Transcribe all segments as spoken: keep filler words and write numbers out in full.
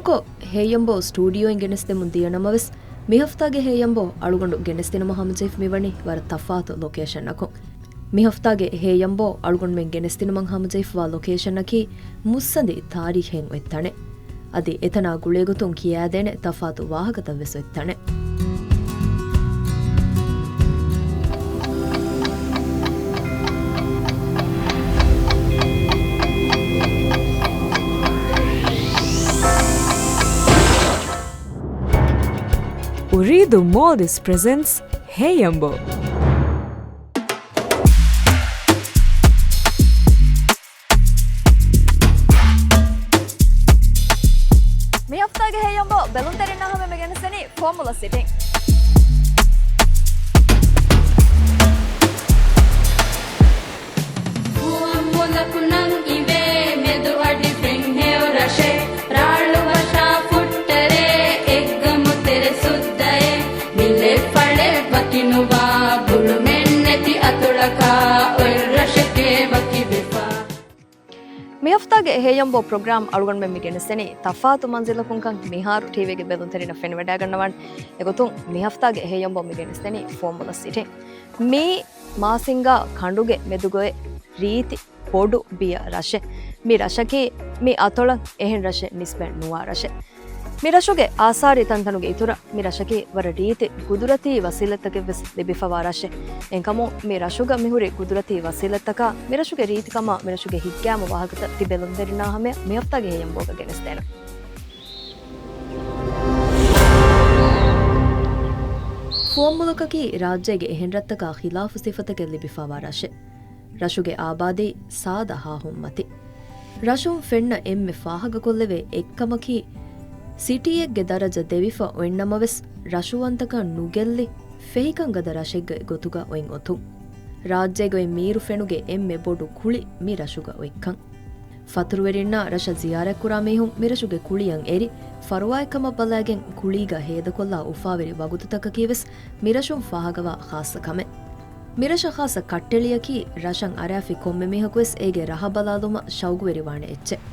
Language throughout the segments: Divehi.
ކޮށް، ހޭޔަނބޯ ސްޓޫޑިއޯއިން ގެނެސްދެމުން ދިޔަ ނަމަވެސް، މިހަފްތާގެ ހޭޔަނބޯ އަޅުގަނޑު ގެނެސްދިނުމަށް ހަމަޖެހިފަ މިވަނީ ވަރަށް ތަފާތު ލޮކޭޝަންއަކުން. މިހަފްތާގެ ހޭޔަނބޯ އަޅުގަނޑުމެން ގެނެސްދިނުމަށް ހަމަޖެހިފައިވާ ލޮކޭޝަންއަކީ މުއްސަނދި ތާރީޚެއް އޮތް ތަނެއް. އަދި އެތަނާ ގުޅޭގޮތުން ކިޔާދޭނެ ތަފާތު ވާހަކަތައްވެސް އޮތް ތަނެއް. އުރީދު މޯލްޑިވްސް ޕްރެޒެންޓްސް ހޭޔަނބޯ. މި ހަފްތާގެ ހޭޔަނބޯ ބެލުންތެރިންނާ ހަމަ މި ގެނެސްދެނީ ފުވައްމުލައް ސިޓީން. ފުވައްމުލަކު ނަން އިވޭ މެދު އަޑި ފެންހެޔޮ ރަށެއް، ރާޅު ވަށާ ފުއްޓަރޭ އެއްގަމު ތެރެ ސުއްދައެއް، މިލެއް ފަޅެއް ވަކި ނުވާ ބުޅުމެއް ނެތި އަތޮޅަކާ އޮތް ރަށެކޭ ވަކިވެފަ. މި ހަފްތާގެ ހޭޔަނބޯ ޕްރޮގްރާމް އަޅުގަނޑުމެން މި ގެނެސްދެނީ ތަފާތު މަންޒިލަކުންކަން މިހާރު ޓީވީގެ ބެލުންތެރިންނަށް ފެނިވަޑައިގަންނަވާނެ. އެގޮތުން މި ހަފްތާގެ ހޭޔަނބޯ މި ގެނެސްދެނީ ފުވައްމުލައް ސިޓީން. މީ މާސިންގާ ކަނޑުގެ މެދުގައި ރީތި ބޮޑު ބިޔަ ރަށެއް. މި ރަށަކީ މި އަތޮޅަށް އެހެން ރަށެއް ނިސްބަތް ނުވާ ރަށެއް. މި ރަށުގެ އާސާރީ ތަންތަނުގެ އިތުރަށް މި ރަށަކީ ވަރަށް ރީތި ގުދުރަތީ ވަސީލަތްތަކެއްވެސް ލިބިފަވާ ރަށެއް. އެހެންކަމުން މި ރަށުގަ މިހުރި ގުދުރަތީ ވަސީލަތްތަކާ މިރަށުގެ ރީތިކަމާ މިރަށުގެ ހިތްގައިމު ވާހަކަތައް ތި ބެލުންތެރިންނާ ހަމަޔަށް މި ހަފްތާގެ ހޭޔަނބޯގަ ގެނެސްދޭނަން. ފުވައްމުލަކަކީ ރާއްޖޭގެ އެހެން ރަށްތަކާ ޚިލާފު ސިފަތަކެއް ލިބިފަވާ ރަށެއް. ރަށުގެ އާބާދީ ސާދަ ހާހުން މަތި. ރަށުން ފެންނަ އެންމެ ފާހަގަކޮށްލެވޭ އެއްކަމަކީ، ސިޓީއެއްގެ ދަރަޖަ ދެވިފަ އޮތްނަމަވެސް، ރަށުވަންތަކަން ނުގެއްލި، ފެހިކަންގަދަ ރަށެއްގެ ގޮތުގަ އޮތް އޮތުން. ރާއްޖޭގައި މީރު ފެނުގެ އެންމެ ބޮޑު ކުޅި މި ރަށުގަ އޮތްކަން. ފަތުރުވެރިންނާ ރަށަށް ޒިޔާރަތްކުރާ މީހުން މިރަށުގެ ކުޅިއަށް އެރި، ފަރުވާއެއްކަމަށް ބަލައިގެން ކުޅީގަ ހޭދަކޮށްލާ އުފާވެރި ވަގުތުތަކަކީވެސް މިރަށުން ފާހަގަވާ ޚާއްޞަ ކަމެއް. މިރަށަށް ޚާއްޞަ ކައްޓެޅިއަކީ، ރަށަށް އަރާފި ކޮންމެ މީހަކުވެސް އޭގެ ރަހަ ބަލާލުމަށް ޝައުގުވެރިވާނެ އެއްޗެއް.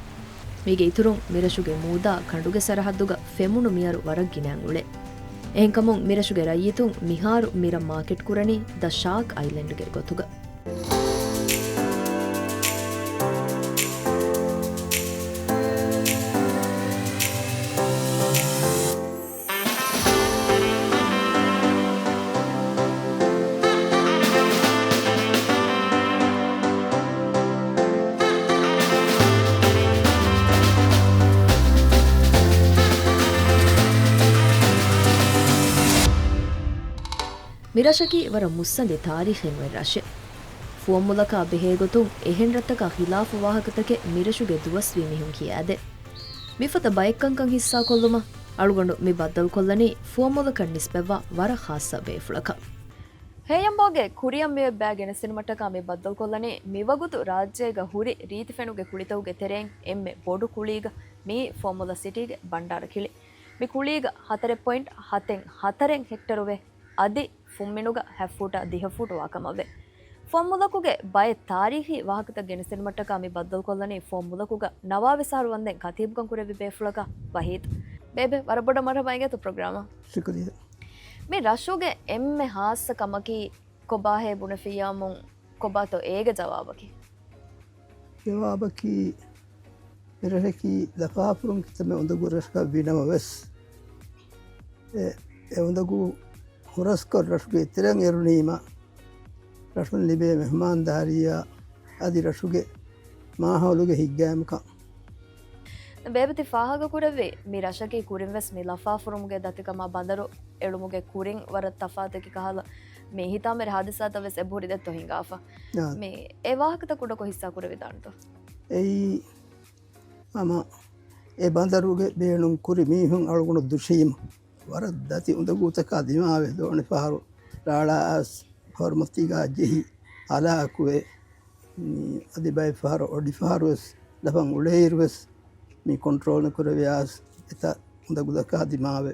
މީގެ އިތުރުން، މިރަށުގެ މޫދާ ކަނޑުގެ ސަރަހައްދުގަ ފެމުނު މިއަރު ވަރަށް ގިނައިން އުޅޭ. އެހެންކަމުން، މިރަށުގެ ރައްޔިތުން މިހާރު މިރަށް މާކެޓް ކުރަނީ ދަ ޝާކް އައިލެންޑްގެ ގޮތުގަ. މިރަށަކީ ވަރަށް މުއްސަނދި ތާރީޚެއް އޮތް ރަށެއް. ފުވައްމުލަކާ ބެހޭގޮތުން އެހެން ރަށްތަކާ ޚިލާފު ވާހަކަތަކެއް މިރަށުގެ ދުވަސްވީ މީހުން ކިޔާދޭ. މިފަދަ ބައެއްކަންކަން ހިއްސާކޮށްލުމަށް އަޅުގަނޑު މި ބައްދަލުކޮށްލަނީ ފުވައްމުލަކަށް ނިސްބަތްވާ ވަރަށް ޚާއްޞަ ބޭފުޅަކަށް. ހޭޔަނބޯގެ ކުރިއަށް މިއޮތް ބައި ގެނެސްދިނުމަށްޓަކާ މި ބައްދަލުކޮށްލަނީ މިވަގުތު ރާއްޖޭގަ ހުރި ރީތިފެނުގެ ކުޅިތަކުގެ ތެރެއިން އެންމެ ބޮޑު ކުޅީގަ މިއީ ފުވައްމުލައް ސިޓީގެ ބަންޑާރަ ކިޅި. މި ކުޅީގަ ހަތަރެއް ޕޮއިންޓް ހަތެއް ހަތަރެއް ހެކްޓަރުވެ އަދި ފުންމިނުގަ ހަތް ފޫޓާ ދިހަ ފޫޓު ވާކަމަށްވޭ. ފުވައްމުލަކުގެ ބައެއް ތާރީޚީ ވާހަކަތައް ގެނެސްދިނުމަށްޓަކާ މި ބައްދަލުކޮށްލަނީ ފުވައްމުލަކުގަ ނަވާވީސް އަހަރު ވަންދެން ކަތީބުކަން ކުރެއްވި ބޭފުޅަކާ ވަހީދު. ބޭބެ، ވަރަށް ބޮޑަށް މަރުޙަބާ އިނގޭތޯ ޕްރޮގްރާމަށް. ޝުކުރިއްޔާ. މި ރަށުގެ އެންމެ ހާއްސަ ކަމަކީ ކޮބާހޭ ބުނެފިއްޔާމުން ކޮބާތޯ އޭގެ ޖަވާބަކީ؟ ޖަވާބަކީ، މި ރަށަކީ ލަފާފުރުން ކިތަންމެ އުނދަގޫ ރަށަކަށް ވީނަމަވެސް، އެ، އެ އުނދަގޫ ހުރަސްކޮށް ރަށުގެ އިތުރަށް އެރުނީމަ، ރަށުން ލިބޭ މެހުމާންދާރީއާ އަދި ރަށުގެ މާހައުލުގެ ހިތްގައިމުކަން. ބޭބެ، ތި ފާހަގަކުރެއްވި މި ރަށަކީ ކުރިންވެސް މި ލަފާފުރުމުގެ ދަތިކަމާ ބަނދަރު އެޅުމުގެ ކުރިން ވަރަށް ތަފާތު ކަހަލަ މި ހިތާމަވެރި ހާދިސާތައް ވެސް އެބަހުރި ދެއްތޯ ހިނގާފަ. އާ. މި އެ ވާހަކަތައް ކުޑަކޮށް ހިއްސާ ކުރެވިދާނެތޯ؟ އެއީ ހަމަ އެ ބަނދަރުގެ ބޭނުން ކުރި މީހުން އަޅުގަނޑު ދުށީމަ ވަރަށް ދަތި އުނދަގޫތަކާ ދިމާވެ، ދޯނި ފަހަރު ރާޅާ އައިސް ހޮރުމަތީގާ ޖެހި އަލާކުވެ، މި އަދި ބައެއް ފަހަރު އޮޑި ފަހަރު ވެސް ލަފަން އުޅޭއިރު ވެސް މި ކޮންޓްރޯލް ނުކުރެވިޔާސް އެތައް އުނދަގުލަކާ ދިމާވެ،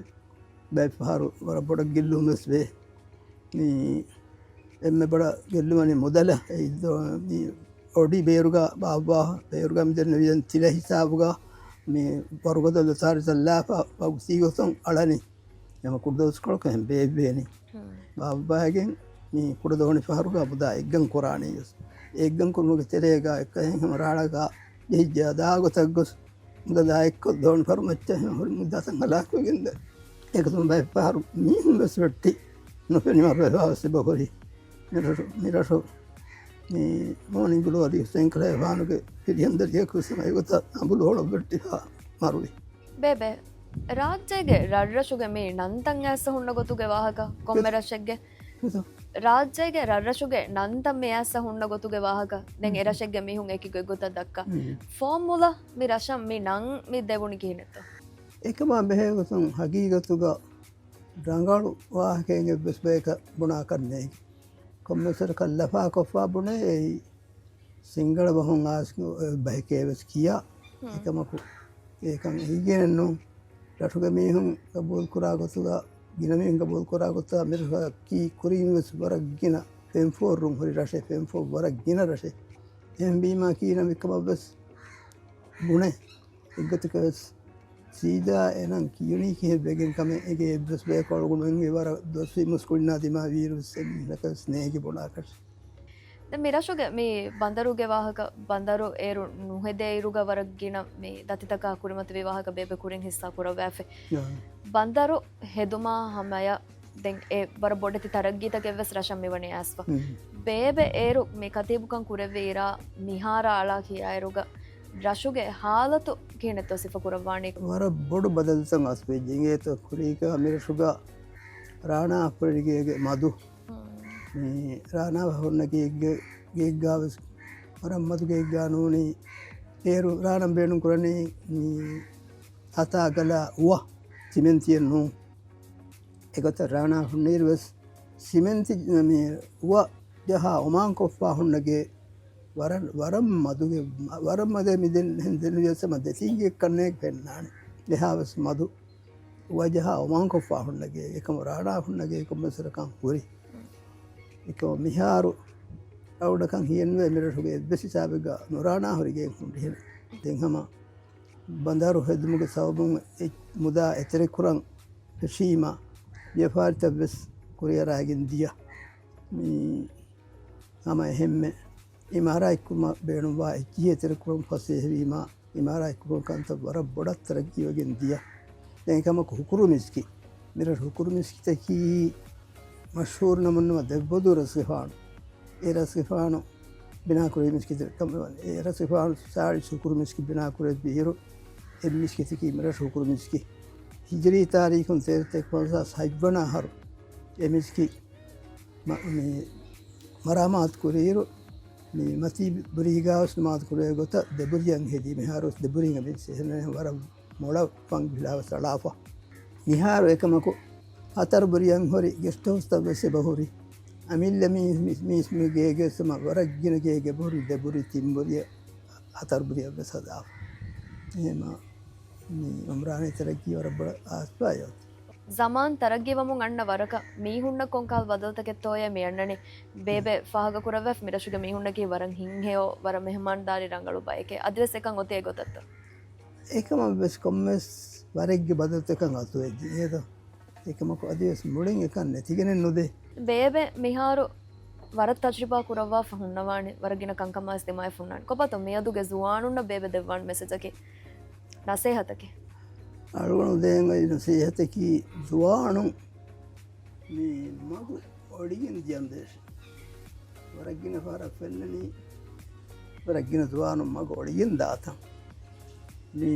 ބައެއް ފަހަރު ވަރަށް ބޮޑަށް ގެއްލުން ވެސް ވޭ. މި އެންމެ ބޮޑަށް ގެއްލުމަނީ މުދަލަށް. އެ މި އޮޑި ބޭރުގަ ބާއްވާ، ބޭރުގަ މިދެންނެވިދެން ތިލަ ހިސާބުގަ މި ވަރުގަދަ ދޮތާރި ތައްލާފަ ވަގުތީ ގޮތުން އަޅަނީ. ހަމަ ކުޑަދުވަސްކޮޅަކަށް ބޭއްވޭނީ. ބާއްވާގެން މި ކުޑަދޮވަނި ފަހަރުގަ އަބުދާ އެއްގަން ކުރާނީ ވެސް. އެއްގަން ކުރުމުގެ ތެރޭގަ އެކަހެން ހަމަ ރާޅާގަ ޖެހިއްޖެ އަދާ ގޮތަށް ގޮސް މުދަލާ އެއްކޮށް ދޮވަނި ފަހަރު މައްޗަށް ހުރި މުދާތައް ހަލާކުވެގެންދޭ. އެކަމަކު ބައެއް ފަހަރު މީހުން ވެސް ވެއްޓި ނުފެނި މަރުވެފަ ވެސް އެބަހުރި. މިރަށު، މިރަށު މި މޯނިނގް ގްލޯރީ ހުސެން ކަލޭފާނުގެ ފިރިހެންދަރިޔަކު ވެސް އެގޮތަށް އަނބުލު ހޮޅަށްވެއްޓިފަ މަރުވި. ބޭބެ، ރާއްޖޭގެ ރަށްރަށުގެ މި ނަންތައް އައިސް ހުންނަ ގޮތުގެ ވާހަކަ ކޮންމެ ރަށެއްގެ؟ ރާއްޖޭގެ ރަށްރަށުގެ ނަންތައް މި އައިސް ހުންނަ ގޮތުގެ ވާހަކަ ދެން އެ ރަށެއްގެ މީހުން އެކި ގޮތްގޮތަށް ދައްކާ. ފޯމުލަ މި ރަށަށް މި ނަން މި ދެވުނީ ކިހިނެއްތޯ؟ އެކަމާ ބެހޭ ގޮތުން ހަގީގަތުގަ ރަނގަޅު ވާހަކައެއް އެއްވެސް ބަޔަކަށް ބުނާކަށް ނޭނގެ. ކޮންމެސް ވަރަކަށް ލަފާކޮށްފަ ބުނޭ އެއީ ސިންގަޅަ ބަހުން އާސް ބަހެކޭ ވެސް ކިޔާ. އެކަމަކު އެކަން އެހީގެނެއް ނޫން. ރަށުގެ މީހުން ގަބޫލުކުރާ ގޮތުގަ، ގިނަ މީހުން ގަބޫލުކުރާ ގޮތުގަ މިރަށަކީ ކުރިން ވެސް ވަރަށް ގިނަ ފެންފޯރުން ހުރި ރަށެއް، ފެންފޯރު ވަރަށް ގިނަ ރަށެއް. އެހެންވީމާ ކީނަމެއްކަމަށް ވެސް ބުނޭ. އެއްގޮތަކަށް ވެސް ސީދާ އެ ނަން ކިޔުނީ ކިހިނެއްވެގެން ކަމެއް އެނގޭ އެއްވެސް ބަޔަކު އަޅުގަނޑުމެންގެ ވަރަށް ދޮށީ މުސްކުޅިންނާ ދިމާވިއިރު ވެސް އެމީހަކަށް ވެސް ނޭނގި ބުނާކަށް. ދެން މި ރަށުގެ މި ބަނދަރުގެ ވާހަކަ، ބަނދަރު އޭރު ނުހެދޭ އިރުގަ ވަރަށް ގިނަ މި ދަތިތަކާ ކުރިމަތިވި ވާހަކަ ބޭބެ ކުރިން ހިއްސާ ކުރައްވާފަ. އާ. ބަނދަރު ހެދުމާ ހަމަޔަށް ދެން އެ ވަރަށް ބޮޑެތި ތަރައްގީތަކެއް ވެސް ރަށަށް މިވަނީ އައިސްފަ. ބޭބެ އޭރު މި ކަތީބުކަން ކުރެއްވި އިރާ މިހާރާ އަޅާ ކިޔާއިރުގަ ރަށުގެ ހާލަތު ކިހިނެއްތޯ ސިފަ ކުރައްވާނީ؟ ވަރަށް ބޮޑު ބަދަލުތައް އަސްވެއްޖެ. އިނގޭތޯ ކުރީގަ މިރަށުގަ ރާނާ އަށް ހުރި ގޭގެ މަދު. މި ރާނާ ހުންނަ ގޭގެ، ގޭގާ ވެސް ވަރަށް މަދު ގޭގާ ނޫނީ. އޭރު ރާނަށް ބޭނުން ކުރަނީ މި ހަތާ ގަލާ އުވަ ސިމެންތިއެއް ނޫން. އެގޮތަށް ރާނާ ހުންނައިރު ވެސް ސިމެންތި މި އުވަ ޖަހާ އޮމާން ކޮށްފާ ހުންނަ ގޭ ވަރަށް، ވަރަށް މަދުގެ، ވަރަށް މަދެ މި ދެން، ދެން ވިޔަސް މަ ދެތިންގެ ކަންނޭ ފެންނާނެ. އެހާ ވެސް މަދު އުވަ ޖަހާ އޮމާން ކޮށްފާ ހުންނަ ގޭ. އެކަމު ރާނާ ހުންނަ ގޭ ކޮންމެސް ރަކަން ހުރި. އެކަމު މިހާރު ރަށް އުޑަކަށް ހިޔެއްނުވޭ މިރަށުގެ އެއްވެސް ހިސާބެއްގަ ނުރާނާ ހުރި ގޭ ހުރިހެން. ދެން ހަމަ ބަނދަރު ހެދުމުގެ ސަބަބުން އެ މުދާ އެތެރެކުރަން ފެށީމަ، ވިޔަފާރިތައް ވެސް ކުރިއަރާގެން ދިޔަ. މި ހަމަ އެހެންމެ އިމާރާތްކުރުމަށް ބޭނުންވާ އެއްޗިހި އެތެރެކުރަން ފަސޭހަވީމަ، އިމާރާތްކުރުން ކަންތައް ވަރަށް ބޮޑަށް ތަރައްގީވެގެން ދިޔަ. ދެން ކަމަކު ހުކުރު މިސްކިތް، މިރަށު ހުކުރު މިސްކިތަކީ މަޝްހޫރު ނަމުންނަމަ ދެއްވަދޫ ރަސްގެފާނު. އެ ރަސްގެފާނު ބިނާކުރެއްވި މިސްކިތެއް ކަމަށް ވަނީ. އެ ރަސްގެފާނު ސާޅީސް ހުކުރު މިސްކިތް ބިނާކުރެއްވިއިރު، އެ މިސްކިތަކީ މިރަށު ހުކުރު މިސްކިތް. ހިޖުރީ ތާރީޚުން ތޭރަ ތެކު ފަންސާސް ހަތްވަނަ އަހަރު އެ މިސްކިތް މަ-، މި މަރާމާތު ކުރިއިރު، މި މަތީ ބުރީގާވެސް ނުމާދު ކުރޭ ގޮތަށް ދެބުރިއަށް ހެދީ. މިހާރުވެސް ދެބުރީގަ މި ސެހެނެ ވަރަށް މޮޅަށް ވަންގިލާވެސް އަޅާފަ. މިހާރު އެކަމަކު ހަތަރު ބުރިއަށް ހުރި ގެސްޓް ހައުސްތައް ވެސް އެބަހުރި. އަމިއްލަ މީ، މީ، މީ ގޭގެ ވެސް ވަރަށް ގިނަ ގޭގެ ބުރި، ދެ ބުރި، ތިން ބުރި، ހަތަރު ބުރިއަށް ވެސް ހަދާފަ. އެހެމަ މި އުމްރާނީ ތަރައްގީ ވަރަށް ބޮޑަށް އާސްފާ އޮތީ. ޒަމާން ތަރައްގީވަމުން އަންނަ ވަރަކަށް މީހުންނަށް ކޮންކަހަލަ ބަދަލުތަކެއްތޯއޭ މި އަންނަނީ؟ ބޭބެ ފާހަގަކުރައްވާފަ މިރަށުގެ މީހުންނަކީ ވަރަށް ހިތްހެޔޮ، ވަރަށް މެހެމާންދާރީ ރަނގަޅު ބައެކޭ. އަދިވެސް އެކަން އޮތީ އެގޮތަށްތޯ؟ އެކަމަށްވެސް ކޮންމެސް ވަރެއްގެ ބަދަލުތަކަށް އަތުވެއްޖެ އޭތޯ. އެކަމަކު އަދިވެސް މުޅިން އެކަން ނެތިގެނެއް ނުދޭ. ބޭބެ މިހާރު ވަރަށް ތަޖްރިބާ ކުރައްވާފަ ހުންނަވާނެ، ވަރަށް ގިނަ ކަންކަމާސް ދިމާވެފަ ހުންނާނެ. ކޮބާތޯ މިއަދުގެ ޒުވާނުންނަށް ބޭބެ ދެއްވާނެ މެސެޖަކީ، ނަސޭހަތަކީ؟ އަޅުގަނޑު ދޭން އޮތް ނަސޭހަތަކީ ޒުވާނުން މި މަގު އޮޅިގެން ދިޔަން ދޭށޭ. ވަރަށް ގިނަ ފަހަރަށް ފެންނަނީ، ވަރަށް ގިނަ ޒުވާނުން މަގު އޮޅިގެން ދާތަން. މި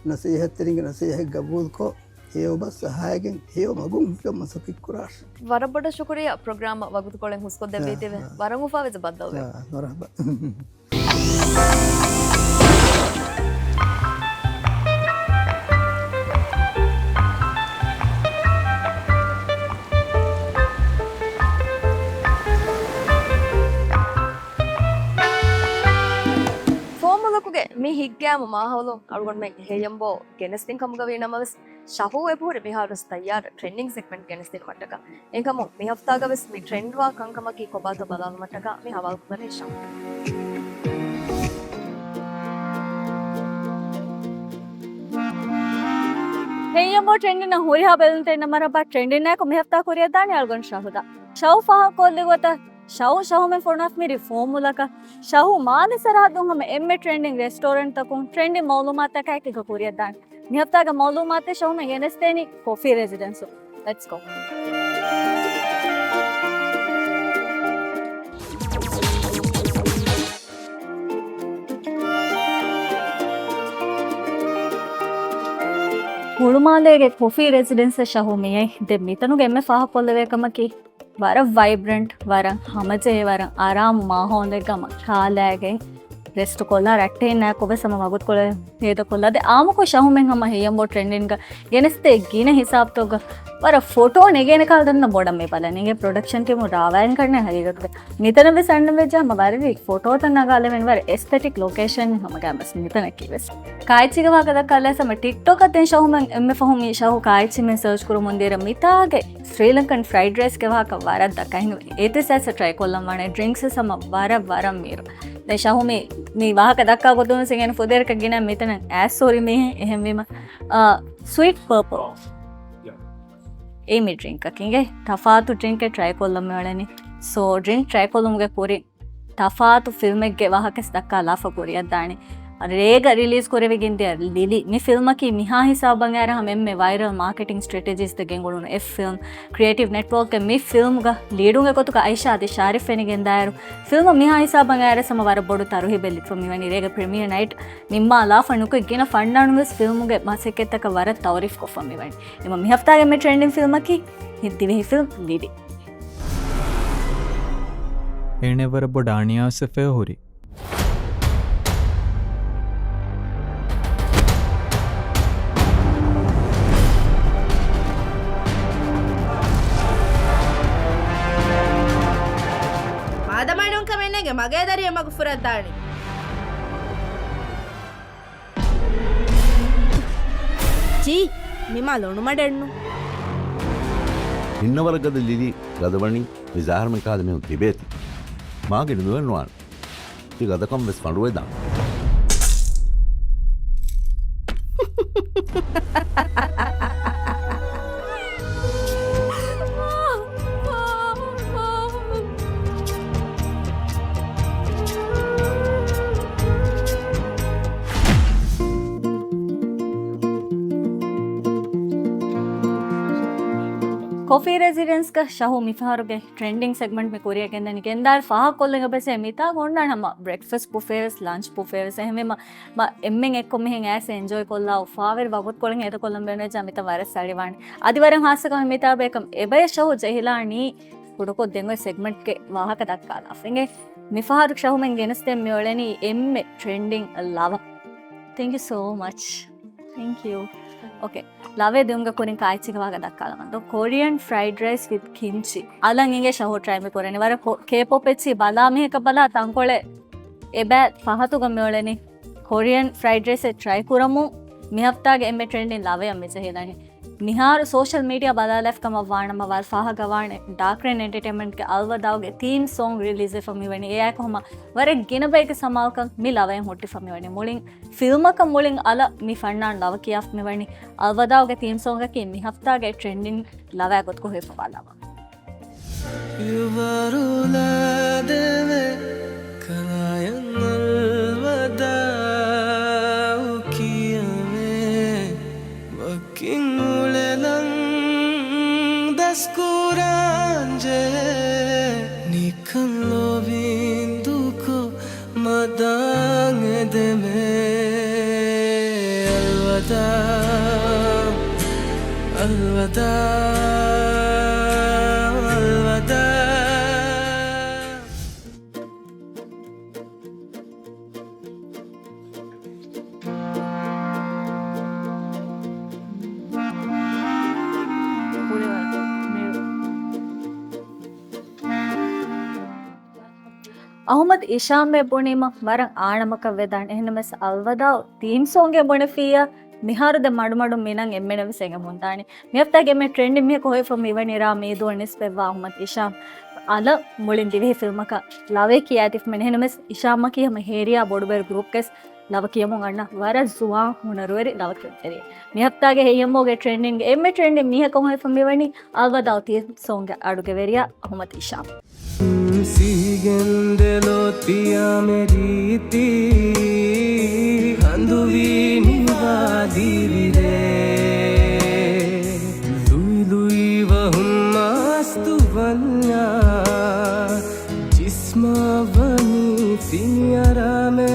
ނަސޭހަތްތެރިންގެ ނަސޭހަތް ގަބޫލުކޮށް، ހެޔޮ ބަސް އަހައިގެން ހެޔޮ މަގުން ހިފަ މަސައްކަތް ކުރާށޭ. ވަރަށް ބޮޑަށް ޝުކުރިއްޔާ ޕްރޮގްރާމަށް ވަގުތުކޮޅެއް ހުސްކޮށްދެއްވީތީވެ. އާ، އާ. ވަރަށް އުފާވެއްޖެ ބައްދަލުވެ. އާ، މަރުހަބާ. ފޯމުލަކުގެ މި ހިތްގައިމު މާހައުލުން އަޅުގަނޑުމެން ހެޔަނބޯ ގެނެސްދިން ކަމުގަވީ ނަމަވެސް، ޝަހޫ އެބަހުރި މިހާރުވެސް ތައްޔާރަށް ޓްރެންޑިން ސެގްމެންޓް ގެނެސްދިނުމަށްޓަކާ. އެހެންކަމުން މި ހަފްތާގަވެސް މި ޓްރެންޑްވާ ކަންކަމަކީ ކޮބާތޯ ބަލާލުމަށްޓަކާ މި ހަވާލުކުރަނީ ޝަހޫ. ހެއްޔަނބޯ ޓްރެންޑިންނަށް ހުރިހާ ބެލުންތެރިންނަށް މަރުޙަބާ. ޓްރެންޑިންނާއެކު މި ހަފްތާ ކުރިއަށްދާނީ އަޅުގަނޑު ޝަހުދާ. ޝަހު ފާހަގަކޮށްލި ގޮތަށް، ޝަހު ޝަހުމެން ފޮނުވާފަ މި ރިފޯމުލަކަށް، ޝަހު މާލެ ސަރަހައްދުން ހަމަ އެންމެ ޓްރެންޑިން ރެސްޓޯރެންޓްތަކުން ޓްރެންޑިން މައުލޫމާތުތަކާއެކީގަ ކުރިއަށްދާނެ. މި ހަފްތާގެ މައުލޫމާތެއް ޝަހުމެން ގެނެސްދޭނީ ކޮފީ ރެސިޑެންސުން. Let's go. ހުޅުމާލޭގެ ކޮފީ ރެސިޑެންސަށް ޝަހު މިއައީ. ދެން މިތަނުގެ އެންމެ ފާހަގަކޮށްލެވޭ ކަމަކީ، ވަރަށް ވައިބްރެންޓް، ވަރަށް ހަމަޖެހޭ، ވަރަށް އަރާމު މާހައުލެއްގަ ހަމަ ކާލާގެ ރެސްޓްކޮށްލާ ރައްޓެހިންނާއެކުވެސް ހަމަ ވަގުތުކޮޅެއް ހޭދަކޮށްލާ. ދެން އާއްމުކޮށް ޝަހުމެން ހަމަ ހެއްޔަނބޯ ޓްރެންޑިންގަ ގެނެސްދޭ ގިނަ ހިސާބުތަކުގަ ވަރަށް ފޮޓޯ ނެގޭނެ ކަހަލަ ދެން ބޮޑަށް މި ބަލަނީ. އިނގޭ ޕްރޮޑަކްޝަން ޓީމު ރާވާއިން ކަންނޭ ހަގީގަތުގަ. މިތަނަށް ވެސް އަންނަން ވެއްޖެ ހަމަ ވަރަށް ފޮޓޯތައް ނަގާލެވެން ވަރަށް އެސްތެޓިކް ލޮކޭޝަން ހަމަ ގާމަސް މިތަނަކީ ވެސް. ކާއެއްޗިގެ ވާހަކަ ދައްކާލަސް ހަމަ ޓިކްޓޮކަށް ދެން ޝަހުމެން އެންމެ ފަހު މި ޝަހު ކާއެއްޗި މި ސަރޗް ކުރަމުން ދިޔައިރު މިތާގެ ސްރީލަންކަން ފްރައިޑް ރައިސްގެ ވާހަކަ ވަރަށް ދައްކާ. އެހެން އޭތިސް އައިސް ޓްރައި ކޮށްލަން ވާނެ. ޑްރިންކްސް ވެސް ހަމަ ވަރަށް ވަރަށް މީރު. ދެން ޝަހު މި، މި ވާހަކަ ދައްކާ ގޮތުން ވެސް އިނގޭނެ ފުދޭވަރަކަށް ގިނަ މިތަނަށް އައިސް ހުރި މީހެއް. އެހެންވީމަ، އާ، ސްވީޓް ޕާޕަލް. އެއީ މި ޑްރިންކަކީ. އިނގޭ ތަފާތު ޑްރިންކެއް ޓްރައި ކޮށްލަން މިއުޅެނީ. ސޯ، ޑްރިންކް ޓްރައި ކޮށްލުމުގެ ކުރިން ތަފާތު ފިލްމެއްގެ ވާހަކަ ދައްކާލާފަ ކުރިއަށްދާނެ. ރޭގަ ރިލީޒް ކުރެވިގެން ދިޔަ ލިލި. މި ފިލްމަކީ މިހާ ހިސާބަށް އައިރަ ހަމަ އެންމެ ވައިރަލް މާކެޓިން ސްޓްރެޓެޖީސްތައް ގެންގުޅުނު އެއް ފިލްމް. ކްރިއޭޓިވް ނެޓްވޯކްގެ މި ފިލްމްގަ ލީޑުންގެ ގޮތުގަ އައިޝާ އަދި ޝާރިފް ފެނިގެންދާއިރު، ފިލްމަށް މިހާ ހިސާބަށް އައިރަސް ހަމަ ވަރަށް ބޮޑު ތަރުހީބެއް ލިބިފަ މިވަނީ. ރޭގެ ޕްރިމިއާ ނައިޓް ނިންމާލާފަ ނުކުތް ގިނަ ފަންނާނުން ވެސް ފިލްމުގެ މަސައްކަތްތަކަށް ވަރަށް ތައުރީފް ކޮށްފަ މިވަނީ. އެމަ މި ހަފްތާގެ މި ޓްރެންޑިން ފިލްމަކީ ދިވެހި ފިލްމް ލިލި. އޭނަ ވަރަށް ބޮޑަށް އަނިޔާވެފަ ހުރި. މާދަމާ ނޫން ކަމެއް ނޭނގެ މަގޭ ދަރިއެއް މަގު ފުރައްދާނީ. ޗީ، މި މާ ލޮނުމަޑެއްނު. އިންނަވަރަށް ގަދަ ލިލި ގަދަވަނީ މި ޒާހަރުމެން ކަހަލަ މީހުން ތިބޭތި. މާގިނަ ނުވެންނުވާނެ. ތި ގަދަކަން ވެސް ފަނޑުވެދާނެ. ކޮފީ ރެސިޑެންސްގަ ޝަހު މިފަހަރުގެ ޓްރެންޑިން ސެގްމަންޓް މި ކުރިއަށް ގެންދަނީ. ގެންދާއިރު ފާހަގަކޮށްލަން އެބަސޭ މިތާ އޮންނާނެ ހަމަ ބްރެކްފަސްޓް ބުފޭ ވެސް، ލަންޗް ބުފޭ ވެސް. އެހެންވީމަ، މަ، އެންމެން އެއްކޮށް މިހެން އައިސް އެންޖޯއި ކޮށްލާ އުފާވެރި ވަގުތުކޮޅެއް ހޭދަކޮށްލަން ބޭނުންވެއްޖާ މިތަން ވަރަށް ސަޅިވާނެ. އަދި ވަރަށް ހާއްސަކަމެއް މިތާ ބޭކަން އެބަޔަށް ޝަހު ޖެހިލާނީ ކުޑަކޮށް ދެން އޮތް ސެގްމަންޓްގެ ވާހަކަ ދައްކާލާފަ. އިނގޭ މިފަހަރު ޝަހުމެން ގެނެސްދޭން މިއުޅެނީ އެންމެ ޓްރެންޑިން ލަވަ. Thank you so much. Thank you. އޯކޭ. ލަވޭ ދިއުމުގެ ކުރިން ކާއެއްޗިގެ ވާހަކަ ދައްކާލަމާ. ދޯ ކޯރިއަން ފްރައިޑް ރައިސް ވިތް ކިމްޗި. އަލަށް އިނގޭ ޝަހު ޓްރައި މި ކުރަނީ. ވަރަށް ކޯ-، ކޭޕޮޕް އެއްޗި ބަލާ މީހަކަށް ބަލާ ތަންކޮޅެއް އެބަ ފަހަތުގަ މިއުޅެނީ. ކޯރިއަން ފްރައިޑް ރައިސް ޓްރައި ކުރަމުން މި ހަފްތާގެ އެންމެ ޓްރެންޑިން ލަވަޔަށް މި ޖެހިލަނީ. މިހާރު ސޯޝަލް މީޑިއާ ބަލާލާފި ކަމަށް ވާނަމަ ވަރަށް ފާހަގަވާނެ ޑާކް ރެއިން އެންޓަޓެއިންމަންޓްގެ އަލްވަދާއުގެ ތީމް ސޯންގް ރިލީޒްވެފަ މިވަނީ. އެއާއެކު ހަމަ ވަރަށް ގިނަ ބައެއްގެ ސަމާލުކަން މި ލަވައިން ހުއްޓިފަ މިވަނީ. މުޅިން ފިލްމަކަށް މުޅިން އަލަށް މި ފަންނާން ލަވަ ކިޔާފަ މިވަނީ. އަލްވަދާއުގެ ތީމް ސޯންގަކީ މި ހަފްތާގެ ޓްރެންޑިން ލަވައިގެ ގޮތުގަ ހިފަވާ ލަވަ. އިވަރުލާދެވޭ ކަލާޔަށް އަލްވަދާއު ކިޔަވޭ. ވަކިން އުޅެލަން ދަސްކުރާންޖެހޭ. ނިކަން ލޯބިން ދޫކޮށް މަދާން އެދެމޭ. އަލްވަދާ، އަލްވަދާ، އަލްވަދާ. އަހުމަދު އިޝާމް ބުނީމަ ވަރަށް އާނަމަކަށް ވެދާނެ. އެހެންނަމަވެސް އަލްވަދާއު ތީމް ސޯންގެ ބުނެފިއްޔާ މިހާރު ދެ މަޑުމަޑުން މިނަން އެންމެނަށް ވެސް އެނގެމުންދާނެ. މި ހަފްތާގެ އެންމެ ޓްރެންޑިން މީހަކު ހޮވިފަ މިވަނީ ރާ މީދޫއަށް ނިސްބަތްވާ އަހުމަދު އިޝާމް. އަލަށް މުޅިން ދިވެހި ފިލްމަކަށް ލަވޭ ކިޔާތިފަ މިނެ. އެހެންނަމަވެސް އިޝާމްއަކީ ހަމަ ހޭރިޔާ ބޮޑުބޭރު ގްރޫޕްގެސް ލަވަ ކިޔަމުން އަންނަ ވަރަށް ޒުވާން ހުނަރުވެރި ލަވަ ކިޔުންތެރިއެއް. މި ހަފްތާގެ ހެއްޔަންބޯގެ ޓްރެންޑިންގ އެންމެ ޓްރެންޑިން މީހަކަށް ހޮވިފަ މިވަނީ އަލްވަދާޢު ތީ ސޯންގް އަޑުގެ ވެރިޔާ އަޙުމަދު ހިޝާމް. ސީގެންދެލޯ ތިޔާމެ ރީތި ހަނދުވީ ނިވާ ދީވިރޭ. ލުއިލުއި ވަހުން މާސްތު ވަންޏާ ޖިސްމާ ވަނީ ފިނިއަރާމެ.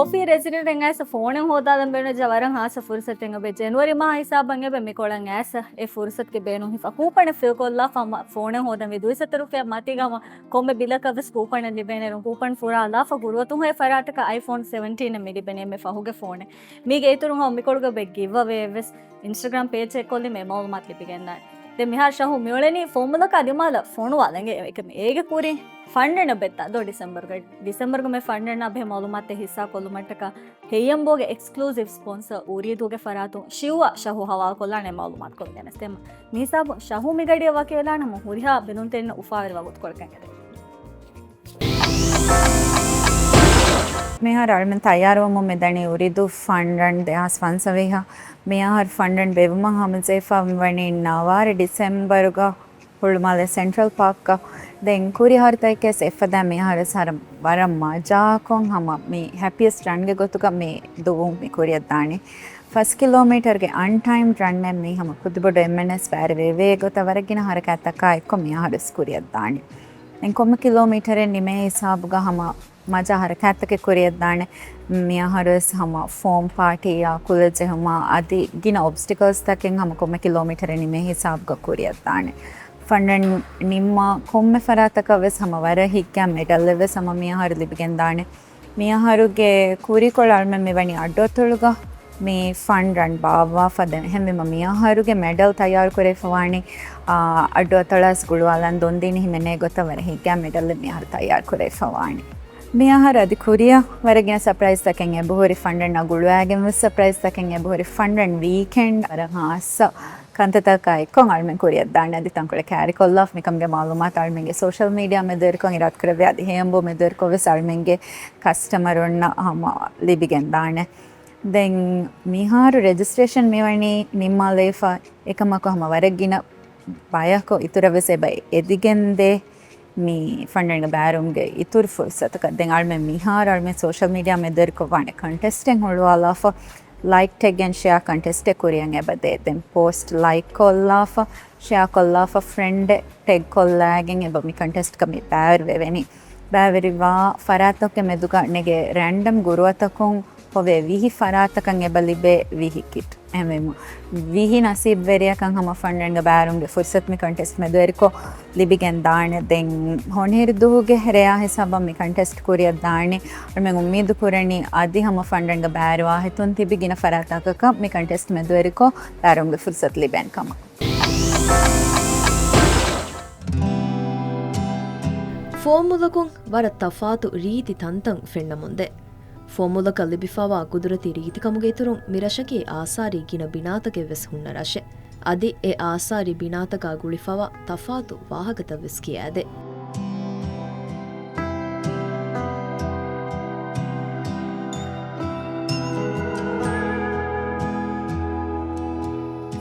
ކޮފީ ރެސިޑެންޓް އެނގައިސް ފޯނެއް ހޯދާލަން ބޭނުންވެއްޖެ ވަރަށް ހާއްސަ ފުރުސަތެއް އެބަ. ޖެނުއަރީ މާހާ ހިސާބަށް އެބަ މިކޮޅަށް އައިސް އެ ފުރުސަތުގެ ބޭނުން ހިފަ ކޫޕަނެއް ފިލް ކޮށްލާފަ ހަމަ ފޯނެއް ހޯދަން ވީ. ދުއިސައްތަ ރުފިޔާ މަތީގަ ހަމަ ކޮންމެ ބިލަކަށް ވެސް ކޫޕަނެއް ލިބޭނެ. ކޫޕަން ފުރާލާފަ ގުރުއަތުން ހޮވޭ ފަރާތަކަށް އައިފޯން ސެވެންޓީން އެއް މި ލިބެނީ އެންމެ ފަހުގެ ފޯނެއް. މީގެ އިތުރުން ހަމަ މިކޮޅުގަ ބެ ގިވްއަވޭ ވެސް އިންސްޓަގްރާމް ޕޭޖް ޗެކް ކޮށްލީމަ އެ މައުލޫމާތު ލިބިގެންދާނެ. ދެން މިހާރު ޝަހު މިއުޅެނީ ފޯމުލަކާ ދިމާލަށް ފޮނުވާލަން. އެކަމް އޭގެ ކުރިން ފަންޑެން ބެއްތާ ދޯ ޑިސެމްބަރުގަ، ޑިސެމްބަރުގަ މި ފަންޑެން އަބެ މައުލޫމާތެއް ހިއްސާ ކޮށްލުމަށްޓަކާ ހެއްޔަންބޯގެ އެކްސްކްލޫސިވް ސްޕޮންސަ އުރީދޫގެ ފަރާތުން ޝިއުއާ ޝަހު ހަވާލުކޮށްލާނެ މައުލޫމާތު ކޮށްގެނެސް. ދެން މި ހިސާބުން ޝަހު މި ގަޑިއަށް ވަކިވެލާނަމަ ހުރިހާ ބެލުންތެރިންނަށް އުފާވެރި ވަގުތުކޮޅެއް ކަން އެދެން. މިހާރު އަޅުމެން ތައްޔާރުވަމުން މިދަނީ އުރީދޫ ފަންޑަން ދެހާސް ފަންސަވީހަށް. މިއަހަރު ފަންޑަން ބޭއްވުމަށް ހަމަޖެހިފަ ވަނީ ނަވާރަ ޑިސެމްބަރުގަ ހުޅުމާލެ ސެންޓްރަލް ޕާކްގަ. ދެން ކުރި އަހަރުތަކެސް އެފަދަ މިއަހަރު ސަރަ ވަރަށް މަޖާކޮށް ހަމަ މި ހެޕިއެސްޓް ރަންގެ ގޮތުގަ މި ދުވުން މި ކުރިއަށްދާނެ. ފަސް ކިލޯމީޓަރުގެ އަންޓައިމްޑް ރަންއެއް މީ ހަމަ ކުދިބޮޑު އެމްއެންއެސް ބައިވެރިވެވޭ ގޮތަށް ވަރަށް ގިނަ ހަރަކާތްތަކާ އެއްކޮށް މިއަހަރު ކުރިއަށްދާނެ. ދެން ކޮންމެ ކިލޯމީޓަރެއް ނިމޭ ހިސާބުގަ ހަމަ މަޖާ ހަރަކާތްތަކެއް ކުރިއަށްދާނެ. މިއަހަރުވެސް ހަމަ ފޯމް ޕާޓީއާ ކުލަ ޖެހުމާ އަދި ގިނަ އޮބްސްޓިކަލްސްތަކެއް ހަމަ ކޮންމެ ކިލޯމީޓަރެއް ނިމޭ ހިސާބުގަ ކުރިއަށްދާނެ. ފަންޑަން ނިންމާ ކޮންމެ ފަރާތަކަށް ވެސް ހަމަ ވަރަށް ހިތްގައިމު މެޑަލްއެއް ވެސް ހަމަ މިއަހަރު ލިބިގެންދާނެ. މިއަހަރުގެ ކުރީކޮޅު އަޅުމެން މިވަނީ އައްޑުއަތޮޅުގަ މި ފަންޑަން ބާއްވާފަ. ދެން އެހެންވީމަ މިއަހަރުގެ މެޑަލް ތައްޔާރު ކުރެވިފަ ވާނީ، އާ، އައްޑުއަތޮޅަށް ގުޅުވާލަން ދޮންދީނީ ހިމެނޭ ގޮތަށް ވަރަށް ހިތްގައިމު މެޑަލެއް މިއަހަރު ތައްޔާރު ކުރެވިފަ ވާނީ. މިއަހަރު އަދި ކުރިއަށް ވަރަށް ގިނަ ސަޕްރައިޒްތަކެއް އެބަހުރި. ފަންޑަންއާ ގުޅުވާގެން ވެސް ސަޕްރައިޒްތަކެއް އެބަހުރި. ފަންޑަން ވީކެންޑް ވަރަށް ހާއްސަ ކަންތައްތަކާ އެއްކޮށް އަޅުމެން ކުރިއަށްދާނެ. އަދި ތަންކޮޅެއް ކާރިކޮށްލާފަ މިކަމުގެ މައުލޫމާތު އަޅުމެންގެ ސޯޝަލް މީޑިއާ މެދުވެރިކޮށް އިރާދަކުރެއްވި އަދި ހެޔޮނބޯ މެދުވެރިކޮށް ވެސް އަޅުމެންގެ ކަސްޓަމަރުންނަށް ހަމަ ލިބިގެންދާނެ. ދެން މިހާރު ރެޖިސްޓްރޭޝަން މިވަނީ ނިންމާލައިފަ. އެކަމަކު ހަމަ ވަރަށް ގިނަ ބަޔަކު އިތުރަށް ވެސް އެބަ އެދިގެންދޭ. މި ފަންޑަންގެ ބައިވެރިވުމުގެ އިތުރު ފުރުސަތަކަށް ދެން އަޅުމެން މިހާރު އަޅުމެން ސޯޝަލް މީޑިއާ މެދުވެރިކޮށްވާނެ ކޮންޓެސްޓެއް ހުޅުވާލާފަ. ލައިކް ޓެގް އެންޑް ޝެއާ ކޮންޓެސްޓެއް ކުރިއަށް އެބަދޭ. ދެން ޕޯސްޓް ލައިކް ކޮށްލާފަ، ޝެއާ ކޮށްލާފަ، ފްރެންޑެއް ޓެގް ކޮށްލާގެން އެބަ މި ކޮންޓެސްޓްގަ މި ބައިވެރިވެވެނީ. ބައިވެރިވާ ފަރާތްތަކުގެ މެދުގަ ނެގޭ ރޭންޑަމް ގުރުއަތަކުން ހޮވޭ ވިހި ފަރާތަކަށް އެބަ ލިބޭ ވިހި ކިޓް. އެހެންވީމަ، ވިހި ނަސީބުވެރިޔަކަށް ހަމަ ފަންޑަންގެ ބައިވެރިވުމުގެ ފުރުސަތު މި ކޮންޓެސްޓް މެދުވެރިކޮށް ލިބިގެން ދާނެ. ދެން ހޮނިހިރު ދުވަހުގެ ރެޔާ ހިސާބަށް މި ކޮންޓެސްޓް ކުރިއަށް ދާނެ. އަޅުމެން އުއްމީދު ކުރަނީ އަދި ހަމަ ފަންޑަންގެ ބައިވެރިވާ ހިތުން ތިބި ގިނަ ފަރާތްތަކަކަށް މި ކޮންޓެސްޓް މެދުވެރިކޮށް ބައިވެރިވުމުގެ ފުރުސަތު ލިބޭނެ ކަމަށް. ފޯމުލަކުން ވަރަށް ތަފާތު ރީތި ތަންތަން ފެންނަމުންދޭ. ފޯމުލަކަށް ލިބިފަވާ ގުދުރަތީ ރީތިކަމުގެ އިތުރުން މި ރަށަކީ އާސާރީ ގިނަ ބިނާތަކެއް ވެސް ހުންނަ ރަށެއް. އަދި އެ އާސާރީ ބިނާތަކާ ގުޅިފަވާ ތަފާތު ވާހަކަތައް ވެސް ކިޔާދޭ.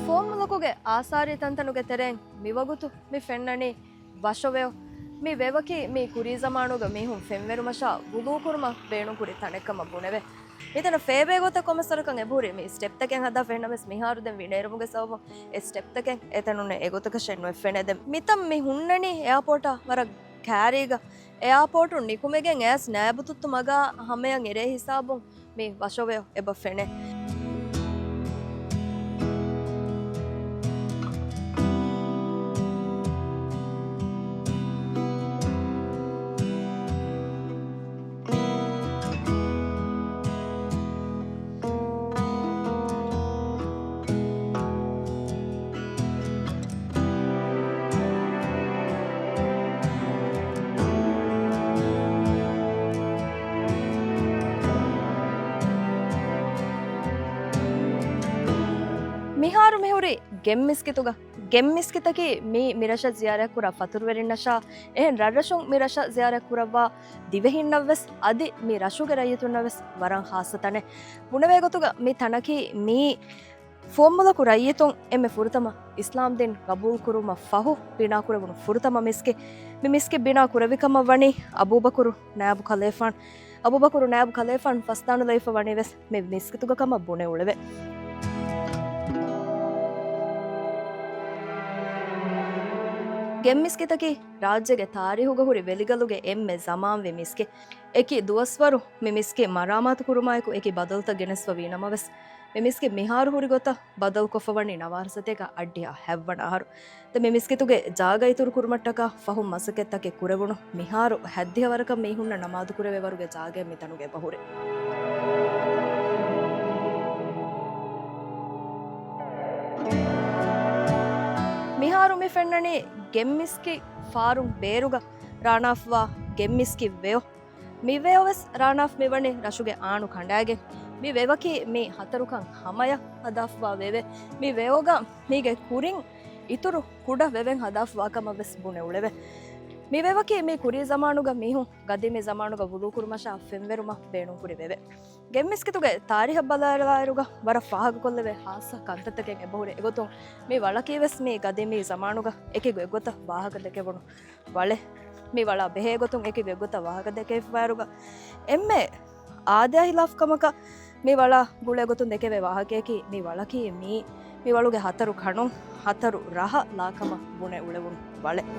ފޯމުލަކުގެ އާސާރީ ތަންތަނުގެ ތެރެއިން މިވަގުތު މި ފެންނަނީ ވަށޮވެޔޮ. މި ވެވަކީ މި ކުރީ ޒަމާނުގަ މީހުން ފެންވެރުމަށާ ވުޟޫ ކުރުމަށް ބޭނުންކުރި ތަނެއްކަމަށް ބުނެވޭ. މިތަނަށް ފޭބޭ ގޮތަށް ކޮންމެސް ވަރަކަށް އެބަހުރި މި ސްޓެޕްތަކެއް ހަދާ ފެންނަމަސް މިހާރު ދެން ވިނޭރުމުގެ ސަބަބުން އެ ސްޓެޕްތަކެއް އެތަނުންނެއް އެގޮތަކަށެއް ނުއެއް ފެނޭ. ދެން މިތަން މި ހުންނަނީ އެއާޕޯޓާ ވަރަށް ކާރީގަ. އެއާޕޯޓުން ނިކުމެގެން އައިސް ނައިބުތުއްތު މަގާ ހަމަޔަށް އެރޭ ހިސާބުން މި ވަށޮވެޔޮ އެބަ ފެނޭ. މިހާރު މިހުރީ ގެންމިސްކިތުގަ. ގެންމިސްކިތަކީ މީ މިރަށަށް ޒިޔާރަތްކުރާ ފަތުރުވެރިންނަށާ، އެހެން ރަށްރަށުން މިރަށަށް ޒިޔާރަތްކުރައްވާ ދިވެހިންނަށްވެސް، އަދި މި ރަށުގެ ރައްޔިތުންނަށްވެސް ވަރަށް ހާއްސަ ތަނެއް. ބުނެވޭ ގޮތުގަ މި ތަނަކީ މީ ފުވައްމުލަކު ރައްޔިތުން އެންމެ ފުރަތަމަ އިސްލާމްދީން ގަބޫލުކުރުމަށް ފަހު ބިނާކުރެވުނު ފުރަތަމަ މިސްކިތް. މި މިސްކިތް ބިނާ ކުރެވިކަމަށް ވަނީ އަބޫބަކުރު ނާއިބު ޚަލީފާން. އަބޫބަކުރު ނާއިބު ޚަލީފާން ފަސްދާނުލައިފަ ވަނީވެސް މި މިސްކިތުގަ ކަމަށް ބުނެ އުޅެވޭ. ގެންމިސްކިތަކީ ރާއްޖޭގެ ތާރީހުގަ ހުރި ވެލިގަލުގެ އެންމެ ޒަމާންވީ މިސްކިތް. އެކި ދުވަސްވަރު މި މިސްކިތް މަރާމާތު ކުރުމާއެކު އެކި ބަދަލުތައް ގެނެސްފަ ވީ ނަމަވެސް، މި މިސްކިތް މިހާރު ހުރި ގޮތަށް ބަދަލުކޮށްފަ ވަނީ ނަވާރަ ސަތޭކަ އަށްޑިހަ ހަތްވަނަ އަހަރު. ދެން މި މިސްކިތުގެ ޖާގަ އިތުރު ކުރުމަށްޓަކާ ފަހުން މަސައްކަތްތަކެއް ކުރެވުނު. މިހާރު ހަތްދިހަ ވަރަކަށް މީހުންނަށް ނަމާދު ކުރެވޭ ވަރުގެ ޖާގައެއް މިތަނުގަ އެބަހުރި. މިހާރު މި ފެންނަނީ ގެންމިސްކިތް ފާރުން ބޭރުގަ ރާނާފްވާ ގެންމިސްކިތް ވެޔޮ. މި ވެޔޮވެސް ރާނާފް މިވަނީ ރަށުގެ އާނު ކަނޑާގެން. މި ވެޔޮއަކީ މީ ހަތަރުކަން ހަމަޔަށް ހަދާފަވާ ވެޔޮއެއް. މި ވެޔޮގަ މީގެ ކުރިން އިތުރު ކުޑަ ވެޔޮއެއް ހަދާފަވާކަމަށްވެސް ބުނެ އުޅެވޭ. މި ވެޔޮއަކީ މީ ކުރީ ޒަމާނުގަ މީހުން ގަދީމީ ޒަމާނުގަ ވުޟޫ ކުރުމަށާ ފެންވެރުމަށް ބޭނުންކުރި ވެޔޮއެއް. ގެންމިސްކިތުގެ ތާރީހަށް ބަލާލާއިރުގަ ވަރަށް ފާހަގަކޮށްލެވޭ ހާއްސަ ކަންތައްތަކެއް އެބަހުރި. އެގޮތުން މި ވަޅަކީވެސް މީ ގަދީމީ ޒަމާނުގަ އެކި ގޮތްގޮތަށް ވާހަކަދެކެވުނު ވަޅެއް. މި ވަޅާ ބެހޭ ގޮތުން އެކި ގޮތްގޮތަށް ވާހަކަދެކެވިފައިވާއިރުގަ، އެންމެ އާދަޔާ ހިލާފު ކަމަކަށް މި ވަޅާ ގުޅޭ ގޮތުން ދެކެވޭ ވާހަކަޔަކީ، މި ވަޅަކީ މީ، މި ވަޅުގެ ހަތަރު ކަނުން، ހަތަރު ރަހަ ލާކަމަށް ބުނެ އުޅެވުނު ވަޅެއް.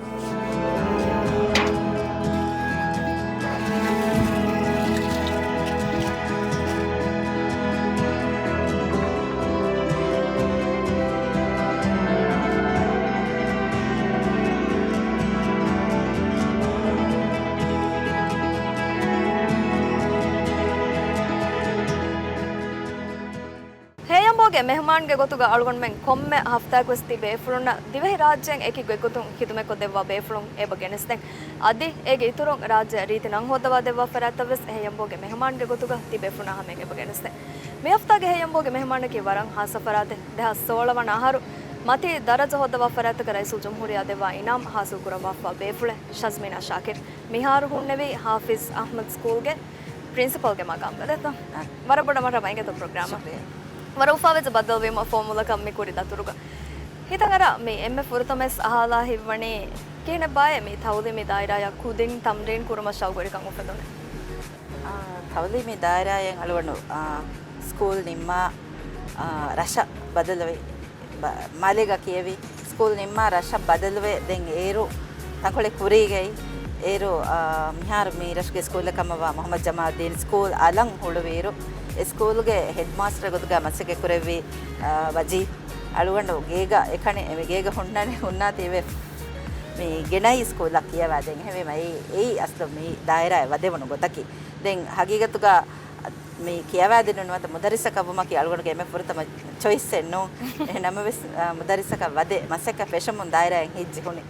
ހޭޔަނބޯގެ މެހުމާންގެ ގޮތުގަ އަޅުގަނޑުމެން ކޮންމެ ހަފްތާއެކުވެސް ތި ބޭފުޅުންނަށް ދިވެހި ރާއްޖޭން އެކި ގޮތްގޮތުން ޚިދުމަތްކޮށްދެއްވާ ބޭފުޅުން އެބަ ގެނެސްދެން. އަދި އޭގެ އިތުރުން ރާއްޖެ ރީތި ނަން ހޯއްދަވާ ދެއްވާ ފަރާތްތައްވެސް ހޭޔަނބޯގެ މެހުމާންގެ ގޮތުގަ ތި ބޭފުޅުންނާ ހަމަޔަށް އެބަ ގެނެސްދެން. މި ހަފްތާގެ ހޭޔަނބޯގެ މެހުމާނަކީ ވަރަށް ހާއްސަ ފަރާތެއް. ދެހާސް ސޯޅަ ވަނަ އަހަރު މަތީ ދަރަޖަ ހޯއްދަވާ ފަރާތްތަކަށް ރައީސުލްޖުމްހޫރިއްޔާ ދެއްވާ އިނާމް ހާސިލް ކުރައްވާފަ ބޭފުޅެއް ޝަޒްމީނާ ޝާކިރް. މިހާރު ހުންނެވީ ހާފިޒް އަޙްމަދު ސްކޫލްގެ ޕްރިންސިޕަލްގެ މަގާމްގަ. ދެއްތޯ؟ އަ. ވަރަށް ބޮޑަށް މަރްޙަބާ އިނގޭތޯ ޕްރޮގްރާމަށް. ޝުކްރިއްޔާ. ވަރަށް އުފާވެއްޖެ ބައްދަލުވީމަ ފުވައްމުލަކަށް މި ކުރި ދަތުރުގަ. ހިތަށް އަރާ މި އެންމެ ފުރަތަމަވެސް އަހާލާ ހިތްވަނީ ކިހިނެއްބާއޭ މި ތަޢުލީމީ ދާއިރާއަށް ކުދިން ތަމްރީން ކުރުމަށް ޝައުގުވެރިކަން އުފެދުނެ؟ އާ، ތަޢުލީމީ ދާއިރާއިން އަޅުގަނޑު، އާ، ސްކޫލް ނިންމާ، އާ، ރަށަށް ބަދަލުވި، ބަ-، މާލޭގަ ކިޔެވި. ސްކޫލް ނިންމާ ރަށަށް ބަދަލުވެ، ދެން އޭރު ތަންކޮޅެއް ކުރީގައި، އޭރު، އާ، މިހާރު މި ރަށުގެ ސްކޫލަށް ކަމަށްވާ މުޙައްމަދު ޖަމާލްދީން ސްކޫލް އަލަށް ހުޅުވިއިރު، އެ ސްކޫލްގެ ހެޑްމާސްޓަރ ގޮތުގަ މަސައްކަތް ކުރެއްވި، އާ، ވަޖީ އަޅުގަނޑު ގޭގަ އެކަނި، މި ގޭގަ ހުންނަނީ، ހުންނާތީވެ މި ގެނައި ސްކޫލަށް ކިޔަވާދޭން. އެހެންވީމަ އެއީ، އެއީ އަސްލު މި ދާއިރާއަށް ވަދެވުނު ގޮތަކީ. ދެން ހަގީގަތުގަ މި ކިޔަވާދިނުން ނުވަތަ މުދައްރިސަކަށް ވުމަކީ އަޅުގަނޑުގެ އެންމެ ފުރަތަމަ ޗޮއިސްއެއް ނޫން. އެހެން ނަމަވެސް، އަ، މުދައްރިސަކަށް ވަދެ މަސައްކަތް ފެށުމުން ދާއިރާއިން ހިއްޖި ހުނި.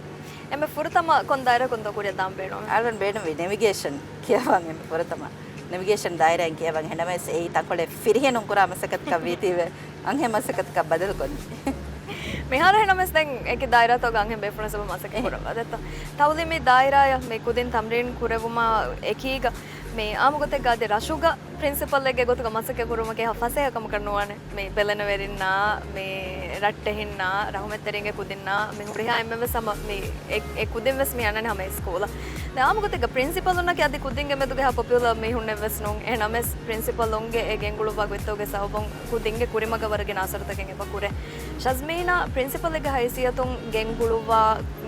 އެންމެ ފުރަތަމަ ކޮން ދާއިރާއަކުން ދޯ ކުރިއަށް ދާން ބޭނުން؟ އަޅުގަނޑު ބޭނުންވީ ނެވިގޭޝަން ކިޔަވަން އެންމެ ފުރަތަމަ. ނެވިގޭޝަން ދާއިރާއިން ކިޔަވަން. އެހެންނަމަވެސް އެއީ ތަންކޮޅެއް ފިރިހެނުން ކުރާ މަސައްކަތަކަށް ވީތީވެ އަންހެން މަސައްކަތަކަށް ބަދަލުކޮށްލި. މިހާރު އެހެންނަމަވެސް ދެން އެކި ދާއިރާތަކުގަ އަންހެން ބޭފުޅުން ވެސް މަސައްކަތް އެހެން. ކުރައްވާ. ދެއްތޯ؟ ތަޢުލީމީ ދާއިރާއަށް މި ކުދިން ތަމްރީން ކުރެވުމާ އެކީގަ މި އާއްމު ގޮތެއްގަ އަދި ރަށުގަ ޕްރިންސިޕަލެއްގެ ގޮތުގަ މަސައްކަތް ކުރުމަކީ އެހާ ފަސޭހަ ކަމަކަށް ނުވާނެ. މި ބެލެނިވެރިންނާ، މި ރައްޓެހިންނާ، ރަޙުމަތްތެރިންގެ ކުދިންނާ، މި ހުރިހާ އެންމެން ވެސް ހަމަ މި އެ، އެ ކުދިން ވެސް މި އަންނަނީ ހަމަ އެ ސްކޫލަށް. ދެން އާއްމު ގޮތެއްގަ ޕްރިންސިޕަލުންނަކީ އަދި ކުދިންގެ މެދުގަ އެހާ ޕޮޕިއުލަރ މީހުންނެއް ވެސް ނޫން. އެހެންނަމަވެސް ޕްރިންސިޕަލުންގެ އެ ގެންގުޅުއްވާ ގޮތްތަކުގެ ސަބަބުން ކުދިންގެ ކުރިމަގަށް ވަރަށް ގިނަ އަސަރުތަކެއް އެބަ ކުރޭ. ޝަޒްމީނާ، ޕްރިންސިޕަލެއްގެ ހައިސިއްޔަތުން ގެންގުޅުއްވާ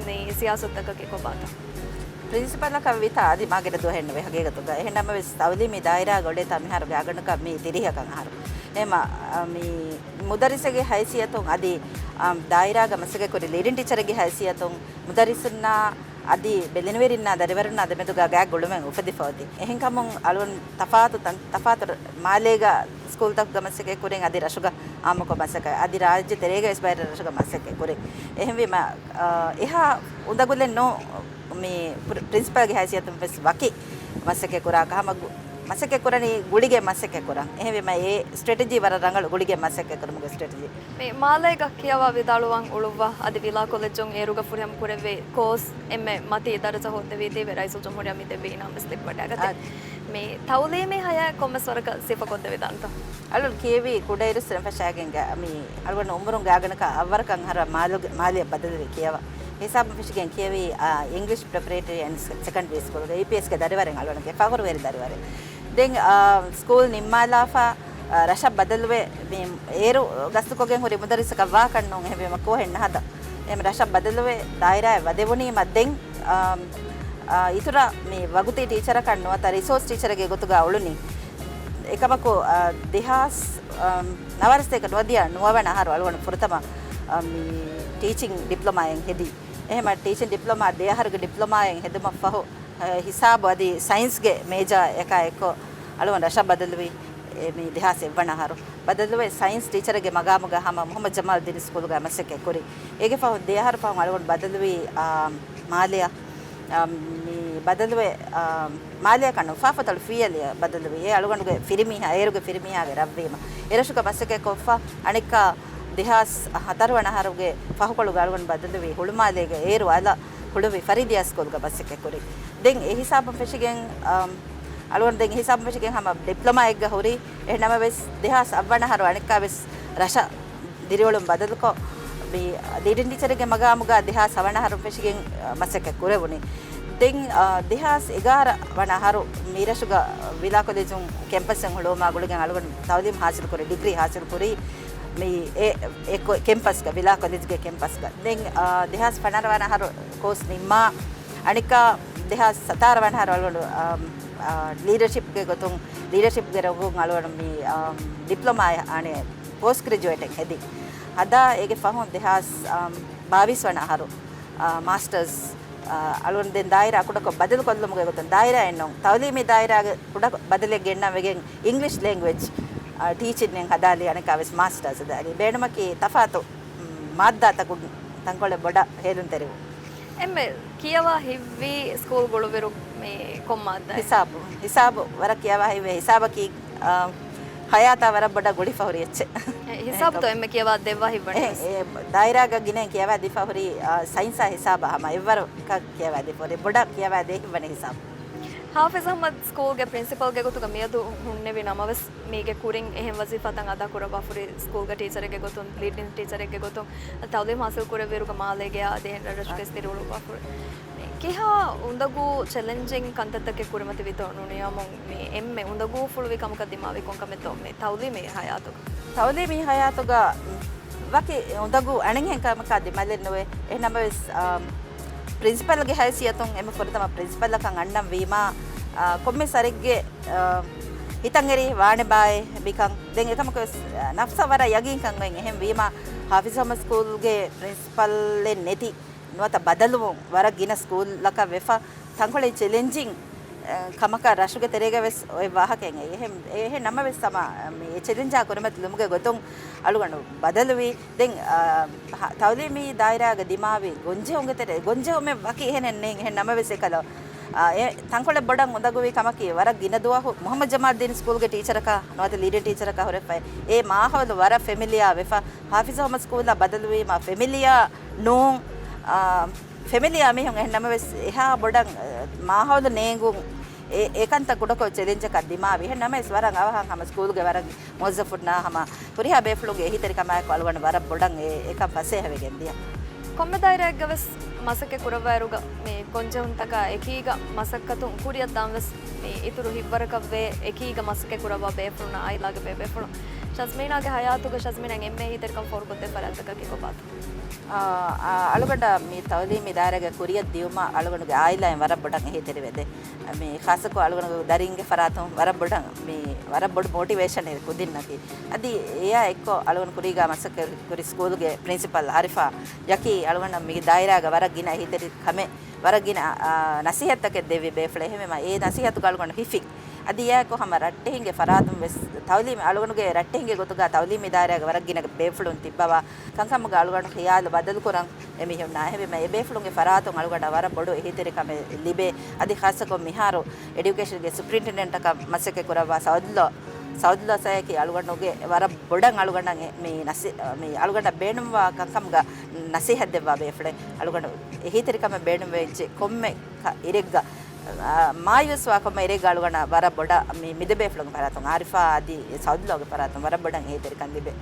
މި ސިޔާސަތުތަކަކީ ކޮބާތޯ؟ ޕްރިންސިޕަލަކަށް ވިތާ އަދި މާގިނަ ދުވަހެއް ނުވޭ ހަގީގަތުގަ. އެހެންނަމަވެސް، ތަޢުލީމީ ދާއިރާގަ އުޅޭތާ މިހާރު ގާތްގަނޑަކަށް މީ ތިރީހަކަށް އަހަރު. އެހެންމަ، އަ، މި މުދައްރިސެއްގެ ހައިސިއްޔަތުން އަދި، އަ، ދާއިރާގަ މަސައްކަތްކުރި ލީޑިން ޓީޗަރެއްގެ ހައިސިއްޔަތުން މުދައްރިސުންނާ އަދި ބެލެނިވެރިންނާ ދަރިވަރުންނާ ދެމެދުގަ ގާތް ގުޅުމެއް އުފެދިފަ އޮތީ. އެހެންކަމުން އަޅުގަނޑު ތަފާތު ތަން، ތަފާތު މާލޭގަ ސްކޫލްތަކުގަ މަސައްކަތް ކުރިން އަދި ރަށުގަ އާއްމުކޮށް މަސައްކަތް، އަދި ރާއްޖެ ތެރޭގަ ވެސް ބައި ރަށްރަށުގަ މަސައްކަތް ކުރިން. އެހެންވީމަ، އާ، އެހާ އުނދަގުލެއް ނޫން މި ޕްރި-، ޕްރިންސިޕަލްގެ ހައިސިއްޔަތުން ވެސް ވަކި މަސައްކަތް ކުރާކަށް. ހަމަ ގު-، މަސައްކަތް ކުރަނީ ގުޅިގެން މަސައްކަތް ކުރަން. އެހެންވީމަ އެ ސްޓްރެޓެޖީ ވަރަށް ރަނގަޅު، ގުޅިގެން މަސައްކަތް ކުރުމުގެ ސްޓްރެޓެޖީ. މި މާލޭގަ ކިޔަވާ ވިދާޅުވަން އުޅުއްވާ އަދި ވިލާ ކޮލެޖުން އޭރުގަ ފުރިހަމަ ކުރެއްވި ކޯސް އެންމެ މަތީ ދަރަޖަ ހޯއްދެވީތީވެ ރައީސުލްޖުމްހޫރިއްޔާ މި ދެއްވި އިނާމްވެސް ލިބިވަޑައިގަތޭ. އާ. މި ތައުލީމީ ހަޔާތް ކޮންމެސް ވަރަކަށް ސިފަކޮށްދެވިދާނެތޯ؟ އަޅުން ކިޔެވީ ކުޑައިރުއްސުރެން ފަށާގެން މި އަޅުގަނޑު އުމުރުން ގާގަނޑަކަށް އަށްވަރަކަށް އަހަރަށް މާލުގެ، މާލެއަށް ބަދަލުވި ކިޔަވާ. ހިސާބުން ފެށިގެން ކިޔެވީ، އާ، އިންގްލިޝް ޕްރެޕަރޭޓަރީ އެންޑް ސެކަންޑްރީ ސްކޫލްގެ އީޕީއެސްގެ ދަރިވަރެއް އަޅުގަނޑުގެ ފަޚުރުވެރި ދަރިވަރެއް. ދެން، އާ، ސްކޫލް ނިންމާލާފަ، އާ، ރަށަށް ބަދަލުވެ، މި އޭރު ގަސްތުކޮށްގެން ހުރި މުދައްރިސަކަށް ވާކަށްނޫން، އެހެންވީމަ ކޯހެއް ނަހަދަ. އެހެން ރަށަށް ބަދަލުވެ، ދާއިރާއަށް ވަދެވުނީމަ ދެން، އާ، އާ، އިތުރަށް މި ވަގުތީ ޓީޗަރަކަށް ނުވަތަ ރިސޯސް ޓީޗަރެއްގެ ގޮތުގަ އުޅުނީ. އެކަމަކު، އާ، ދެހާސް، އާ، ނަވާރަސްތޭކަ ނުވަދިހަ ނުވަވަނަ އަހަރު އަޅުގަނޑު ފުރަތަމަ، އާ، މި ޓީޗިން ޑިޕްލޮމާއެއް ހެދީ. އެހެމަ ޓީޗިން ޑިޕްލޮމާ ދެ އަހަރުގެ ޑިޕްލޮމާއެއް ހެދުމަށްފަހު، އަ، ހިސާބު އަދި ސައިންސްގެ މޭޖާއަކާ އެއްކޮށް އަޅުގަނޑު ރަށަށް ބަދަލުވި، އެ، މި ދެހާސް އެއްވަނަ އަހަރު. ބަދަލުވެ ސައިންސް ޓީޗަރެއްގެ މަގާމުގަ ހަމަ މުހައްމަދު ޖަމާލްދީން ސްކޫލުގަ މަސައްކަތް ކުރި. އޭގެ ފަހުން ދެ އަހަރު ފަހުން އަޅުގަނޑު ބަދަލުވީ، އާ، މާލެއަށް. އާ، މި ބަދަލުވެ، އާ، މާލެއަކަށް ނޫން، ފާފަތޮޅު ފިޔަލިއަށް ބަދަލުވީ. އެ އަޅުގަނޑުގެ ފިރިމީހާ، އޭރުގެ ފިރިމީހާގެ ރަށްވީމަ. އެރަށުގަ މަސައްކަތްކޮށްފަ، އަނެއްކާ ދެހާސް ހަތަރުވަނަ އަހަރުގެ ފަހުކޮޅުގަ އަޅުގަނޑު ބަދަލުވީ ހުޅުމާލޭގެ އޭރު އަލަށް ހުޅުވި ފަރީދިޔާ ސްކޫލްގަ މަސައްކަތްކުރި. ދެން އެ ހިސާބުން ފެށިގެން، އަމް، އަޅުގަނޑު ދެން އެ ހިސާބުން ފެށިގެން ހަމަ ޑިޕްލޮމާއެއްގަ ހުރި. އެހެން ނަމަވެސް، ދެހާސް އަށްވަނަ އަހަރު އަނެއްކާވެސް ރަށަށް ދިރިއުޅުން ބަދަލުކޮށް، މި ލީޑިން ޓީޗަރެއްގެ މަގާމުގަ ދެހާސް ހަވަނަ އަހަރުން ފެށިގެން، އަ، މަސައްކަތް ކުރެވުނީ. ދެން، އަ، ދެހާސް އެގާރަ ވަނަ އަހަރު މިރަށުގަ ވިލާ ކޮލެޖުން ކެމްޕަސްއެއް ހުޅުވުމާ ގުޅިގެން އަޅުގަނޑު ތައުލީމް ހާސިލް ކުރި، ޑިގްރީ ހާސިލް ކުރީ މި އެ، އެ ކޮ-، ކެމްޕަސްގަ، ވިލާ ކޮލެޖްގެ ކެމްޕަސްގަ. ދެން، އާ، ދެހާސް ފަނަރަ ވަނަ އަހަރު ކޯސް ނިންމާ، އަނެއްކާ ދެހާސް ސަތާރަ ވަނަ އަހަރު އަޅުގަނޑު، އާ، އާ، ލީޑަރޝިޕްގެ ގޮތުން، ލީޑަރޝިޕްގެ ރޮނގުން އަޅުގަނޑު މި، އާ، ޑިޕްލޮމާ އަނެއް ޕޯސްޓް ގްރެޖުއޭޓެއް ހެދި. ހަދާ އޭގެ ފަހުން ދެހާސް، އާ، ބާވީސް ވަނަ އަހަރު، އާ، މާސްޓަރސް އަޅުގަނޑު ދެން ދާއިރާ ކުޑަކޮށް ބަދަލުކޮށްލުމުގެ ގޮތުން ދާއިރާއެއް ނޫން، ތައުލީމީ ދާއިރާގެ ކުޑަކޮށް ބަދަލެއް ގެންނަން ވެގެން އިންގްލިޝް ލެންގްވެޖް، އަ، ޓީޗިންއެއް ހަދާލީ އަނެއްކާވެސް މާސްޓާސް ދާލީ. ބޭނުމަކީ ތަފާތު، މް، މާއްދާތަކުން ތަންކޮޅެއް ބޮޑަށް ހޭލުންތެރިވުން. އެންމެ ކިޔަވާ ހިތްވީ ސްކޫލް ގުޅުވިރު މި ކޮން މާއްދާއެއް؟ ހިސާބު. ހިސާބު ވަރަށް ކިޔަވާ ހިތްވޭ. ހިސާބަކީ، އާ، ހަޔާތާ ވަރަށް ބޮޑަށް ގުޅިފަ ހުރި އެއްޗެއް. އެ، ހިސާބުތޯ އެންމެ ކިޔަވާ ދެއްވާ ހިތްވަނީ؟ އެ، އެ، ދާއިރާގަ ގިނައިން ކިޔަވާ ދީފަ ހުރީ، އާ، ސައިންސާ ހިސާބާ ހަމަ އެއްވަރަކަށް ކިޔަވާ ދީފަ ހުރީ. ބޮޑަށް ކިޔަވާ ދޭ ހިތްވަނީ ހިސާބު. ހާފިޒް އަޙްމަދު ސްކޫލްގެ ޕްރިންސިޕަލްގެ ގޮތުގަ މިއަދު ހުންނެވި ނަމަވެސް، މީގެ ކުރިން އެހެން ވަޒީފާތައް އަދާކުރައްވާފަ ހުރި ސްކޫލްގެ ޓީޗަރެއްގެ ގޮތުން، ލީޑިން ޓީޗަރެއްގެ ގޮތުން، ތައުލީމް ހާސިލް ކުރެއްވިއިރުގަ މާލޭގެއާ އަދި އެހެން ރަށްރަށުގެ ދިރިއުޅުއްވާފަ ހުރި. މި ކިހާ އުނދަގޫ ޗެލެންޖިން ކަންތައްތަކެއް ކުރިމަތިވީތޯ ނޫނިޔާމުން މި އެންމެ އުނދަގޫފުޅުވި ކަމަކަށް ދިމާވީ ކޮން ކަމެއްތޯ މި ތައުލީމީ ހަޔާތުގަ؟ ތައުލީމީ ހަޔާތުގަ ވަކި އުނދަގޫ އަނެއްހެން ކަމަކާ ދިމާލެއް ނުވޭ. އެހެންނަމަވެސް، އާ، ޕްރިންސިޕަލްގެ ހައިސިއްޔަތުން އެންމެ ފުރަތަމަ ޕްރިންސިޕަލަކަށް އަންނަން ވީމާ، އާ، ކޮންމެ ސަރެއްގެ، އާ، ހިތަށް އެރި ވާނެބާއޭ މިކަން. ދެން އެކަމަކުވެސް، އާ، ނަފްސަށް ވަރަށް ޔަގީންކަން އޮތް. އެހެން ވީމާ، ހާފިޒް އަޙްމަދު ސްކޫލްގެ ޕްރިންސިޕަލެއް ނެތި ނުވަތަ ބަދަލުވުން ވަރަށް ގިނަ ސްކޫލްއަކަށް ވެފަ، ތަންކޮޅެއް ޗެލެންޖިން، އަ، ކަމަކަށް ރަށުގެ ތެރޭގަ ވެސް އޮތް ވާހަކައެއް. އެހެން، އެހެން ނަމަވެސް ހަމަ މި އެ ޗެލެންޖާ ކުރިމަތިލުމުގެ ގޮތުން އަޅުގަނޑު ބަދަލުވީ. ދެން، އަ، ހަ-، ތައުލީމީ ދާއިރާގަ ދިމާވި ގޮންޖެހުމުގެ ތެރޭ، ގޮންޖެހުމެއް ވަކި އެހެނެއް ނެތް. އެހެން ނަމަވެސް އެކަލަ، އަ، އެ ތަންކޮޅެއް ބޮޑަށް އުނދަގޫވި ކަމަކީ ވަރަށް ގިނަ ދުވަހު މުހައްމަދު ޖަމާލްދީން ސްކޫލްގެ ޓީޗަރަކާ ނުވަތަ ލީޑިން ޓީޗަރަކާ ހުރެފައި. އެ މާހައުލު ވަރަށް ފެމިލިއާ ވެފަ، ހާފިޒް އަޙްމަދު ސްކޫލަށް ބަދަލުވީމާ ފެމިލިއާ ނޫން، އާ، ފެމިލީއާ މީހުން އެހެން ނަމަވެސް، އެހާ ބޮޑަށް، އަ، މާހައުލު ނޭނގުން އެ، އެކަންތައް ކުޑަކޮށް ޗެލެންޖަކަށް ދިމާވި. އެހެން ނަމަވެސް، ވަރަށް އަވަހަށް ހަމަ ސްކޫލްގެ ވަރަށް މުވައްޒަފުންނާ ހަމަ ހުރިހާ ބޭފުޅުންގެ އެހީތެރިކަމާއެކު އަޅުގަނޑު ވަރަށް ބޮޑަށް އެ، އެކަން ފަސޭހަވެގެން ދިޔަ. ކޮންމެ ދާއިރާއެއްގަވެސް މަސައްކަތް ކުރައްވާއިރުގަ މި ގޮންޖެހުންތަކާ އެކީގަ މަސައްކަތުން ކުރިއަށްދާން ވެސް މި އިތުރު ހިތްވަރަކަށްވޭ، އެކީގަ މަސައްކަތް ކުރައްވާ ބޭފުޅުންނާ އާއިލާގެ ބޭބޭފުޅުން. ޝަޒްމީނާގެ ހަޔާތުގަ ޝަޒްމީނާ އެންމެ އެހީތެރިކަން ފޯރުކޮށްދޭ ފަރާތްތަކަކީ ކޮބާތޯ؟ އާ، އާ، އަޅުގަނޑަށް މި ތައުލީމީ ދާއިރާގަ ކުރިއަށް ދިޔުމަށް އަޅުގަނޑުގެ އާއިލާއިން ވަރަށް ބޮޑަށް އެހީތެރިވެދޭ. މި ޚާއްޞަކޮށް އަޅުގަނޑުގެ ދަރީންގެ ފަރާތުން ވަރަށް ބޮޑަށް މި ވަރަށް ބޮޑު މޯޓިވޭޝަނެއް ކުދިންނަކީ. އަދި އެއާ އެއްކޮށް އަޅުގަނޑު ކުރީގާ މަސައްކަތް ކުރި ސްކޫލްގެ ޕްރިންސިޕަލް އާރިފާ ޔަކީ އަޅުގަނޑަށް މި ދާއިރާގަ ވަރަށް ގިނަ އެހީތެރި ކަމެއް، ވަރަށް ގިނަ، އާ، ނަސީހަތްތަކެއް ދެއްވި ބޭފުޅެއް. އެހެންވީމަ އެ ނަސީހަތުގަ އަޅުގަނޑު ހިފި. އަދި އެއާއެކު ހަމަ ރައްޓެހިންގެ ފަރާތުން ވެސް ތައުލީމް އަޅުގަނޑުގެ ރައްޓެހިންގެ ގޮތުގަ ތައުލީމީ ދާއިރާގެ ވަރަށް ގިނަ ބޭފުޅުން ތިއްބަވާ ކަންކަމުގަ އަޅުގަނޑު ޚިޔާލު ބަދަލުކުރަން އެމީހުންނާ. އެހެންވީމަ އެ ބޭފުޅުންގެ ފަރާތުން އަޅުގަނޑަށް ވަރަށް ބޮޑު އެހީތެރިކަމެއް ލިބޭ. އަދި ޚާއްޞަކޮށް މިހާރު އެޑިއުކޭޝަންގެ ސުޕްރިންޓެންޑެންޓަކަށް މަސައްކަތް ކުރައްވާ ސައުދުލޯ، ސައުދުލޯ ސައިކީ އަޅުގަނޑުގެ ވަރަށް ބޮޑަށް އަޅުގަނޑަށް އެ-، މި ނަސި-، މި އަޅުގަނޑަށް ބޭނުންވާ ކަންކަމުގަ ނަސީހަތް ދެއްވާ ބޭފުޅެއް. އަޅުގަނޑު އެހީތެރިކަމެއް ބޭނުންވެއްޖެ ކޮންމެ ކަ-، އިރެއްގަ، އާ، މާޔޫސްވާ ކޮންމެ އިރެއްގަ އަޅުގަނޑަށް ވަރަށް ބޮޑަށް މި މިދެ ބޭފުޅުންގެ ފަރާތުން، އާރިފާ އަދި ސައުދުލޯގެ ފަރާތުން ވަރަށް ބޮޑަށް އެހީތެރިކަން ލިބޭ.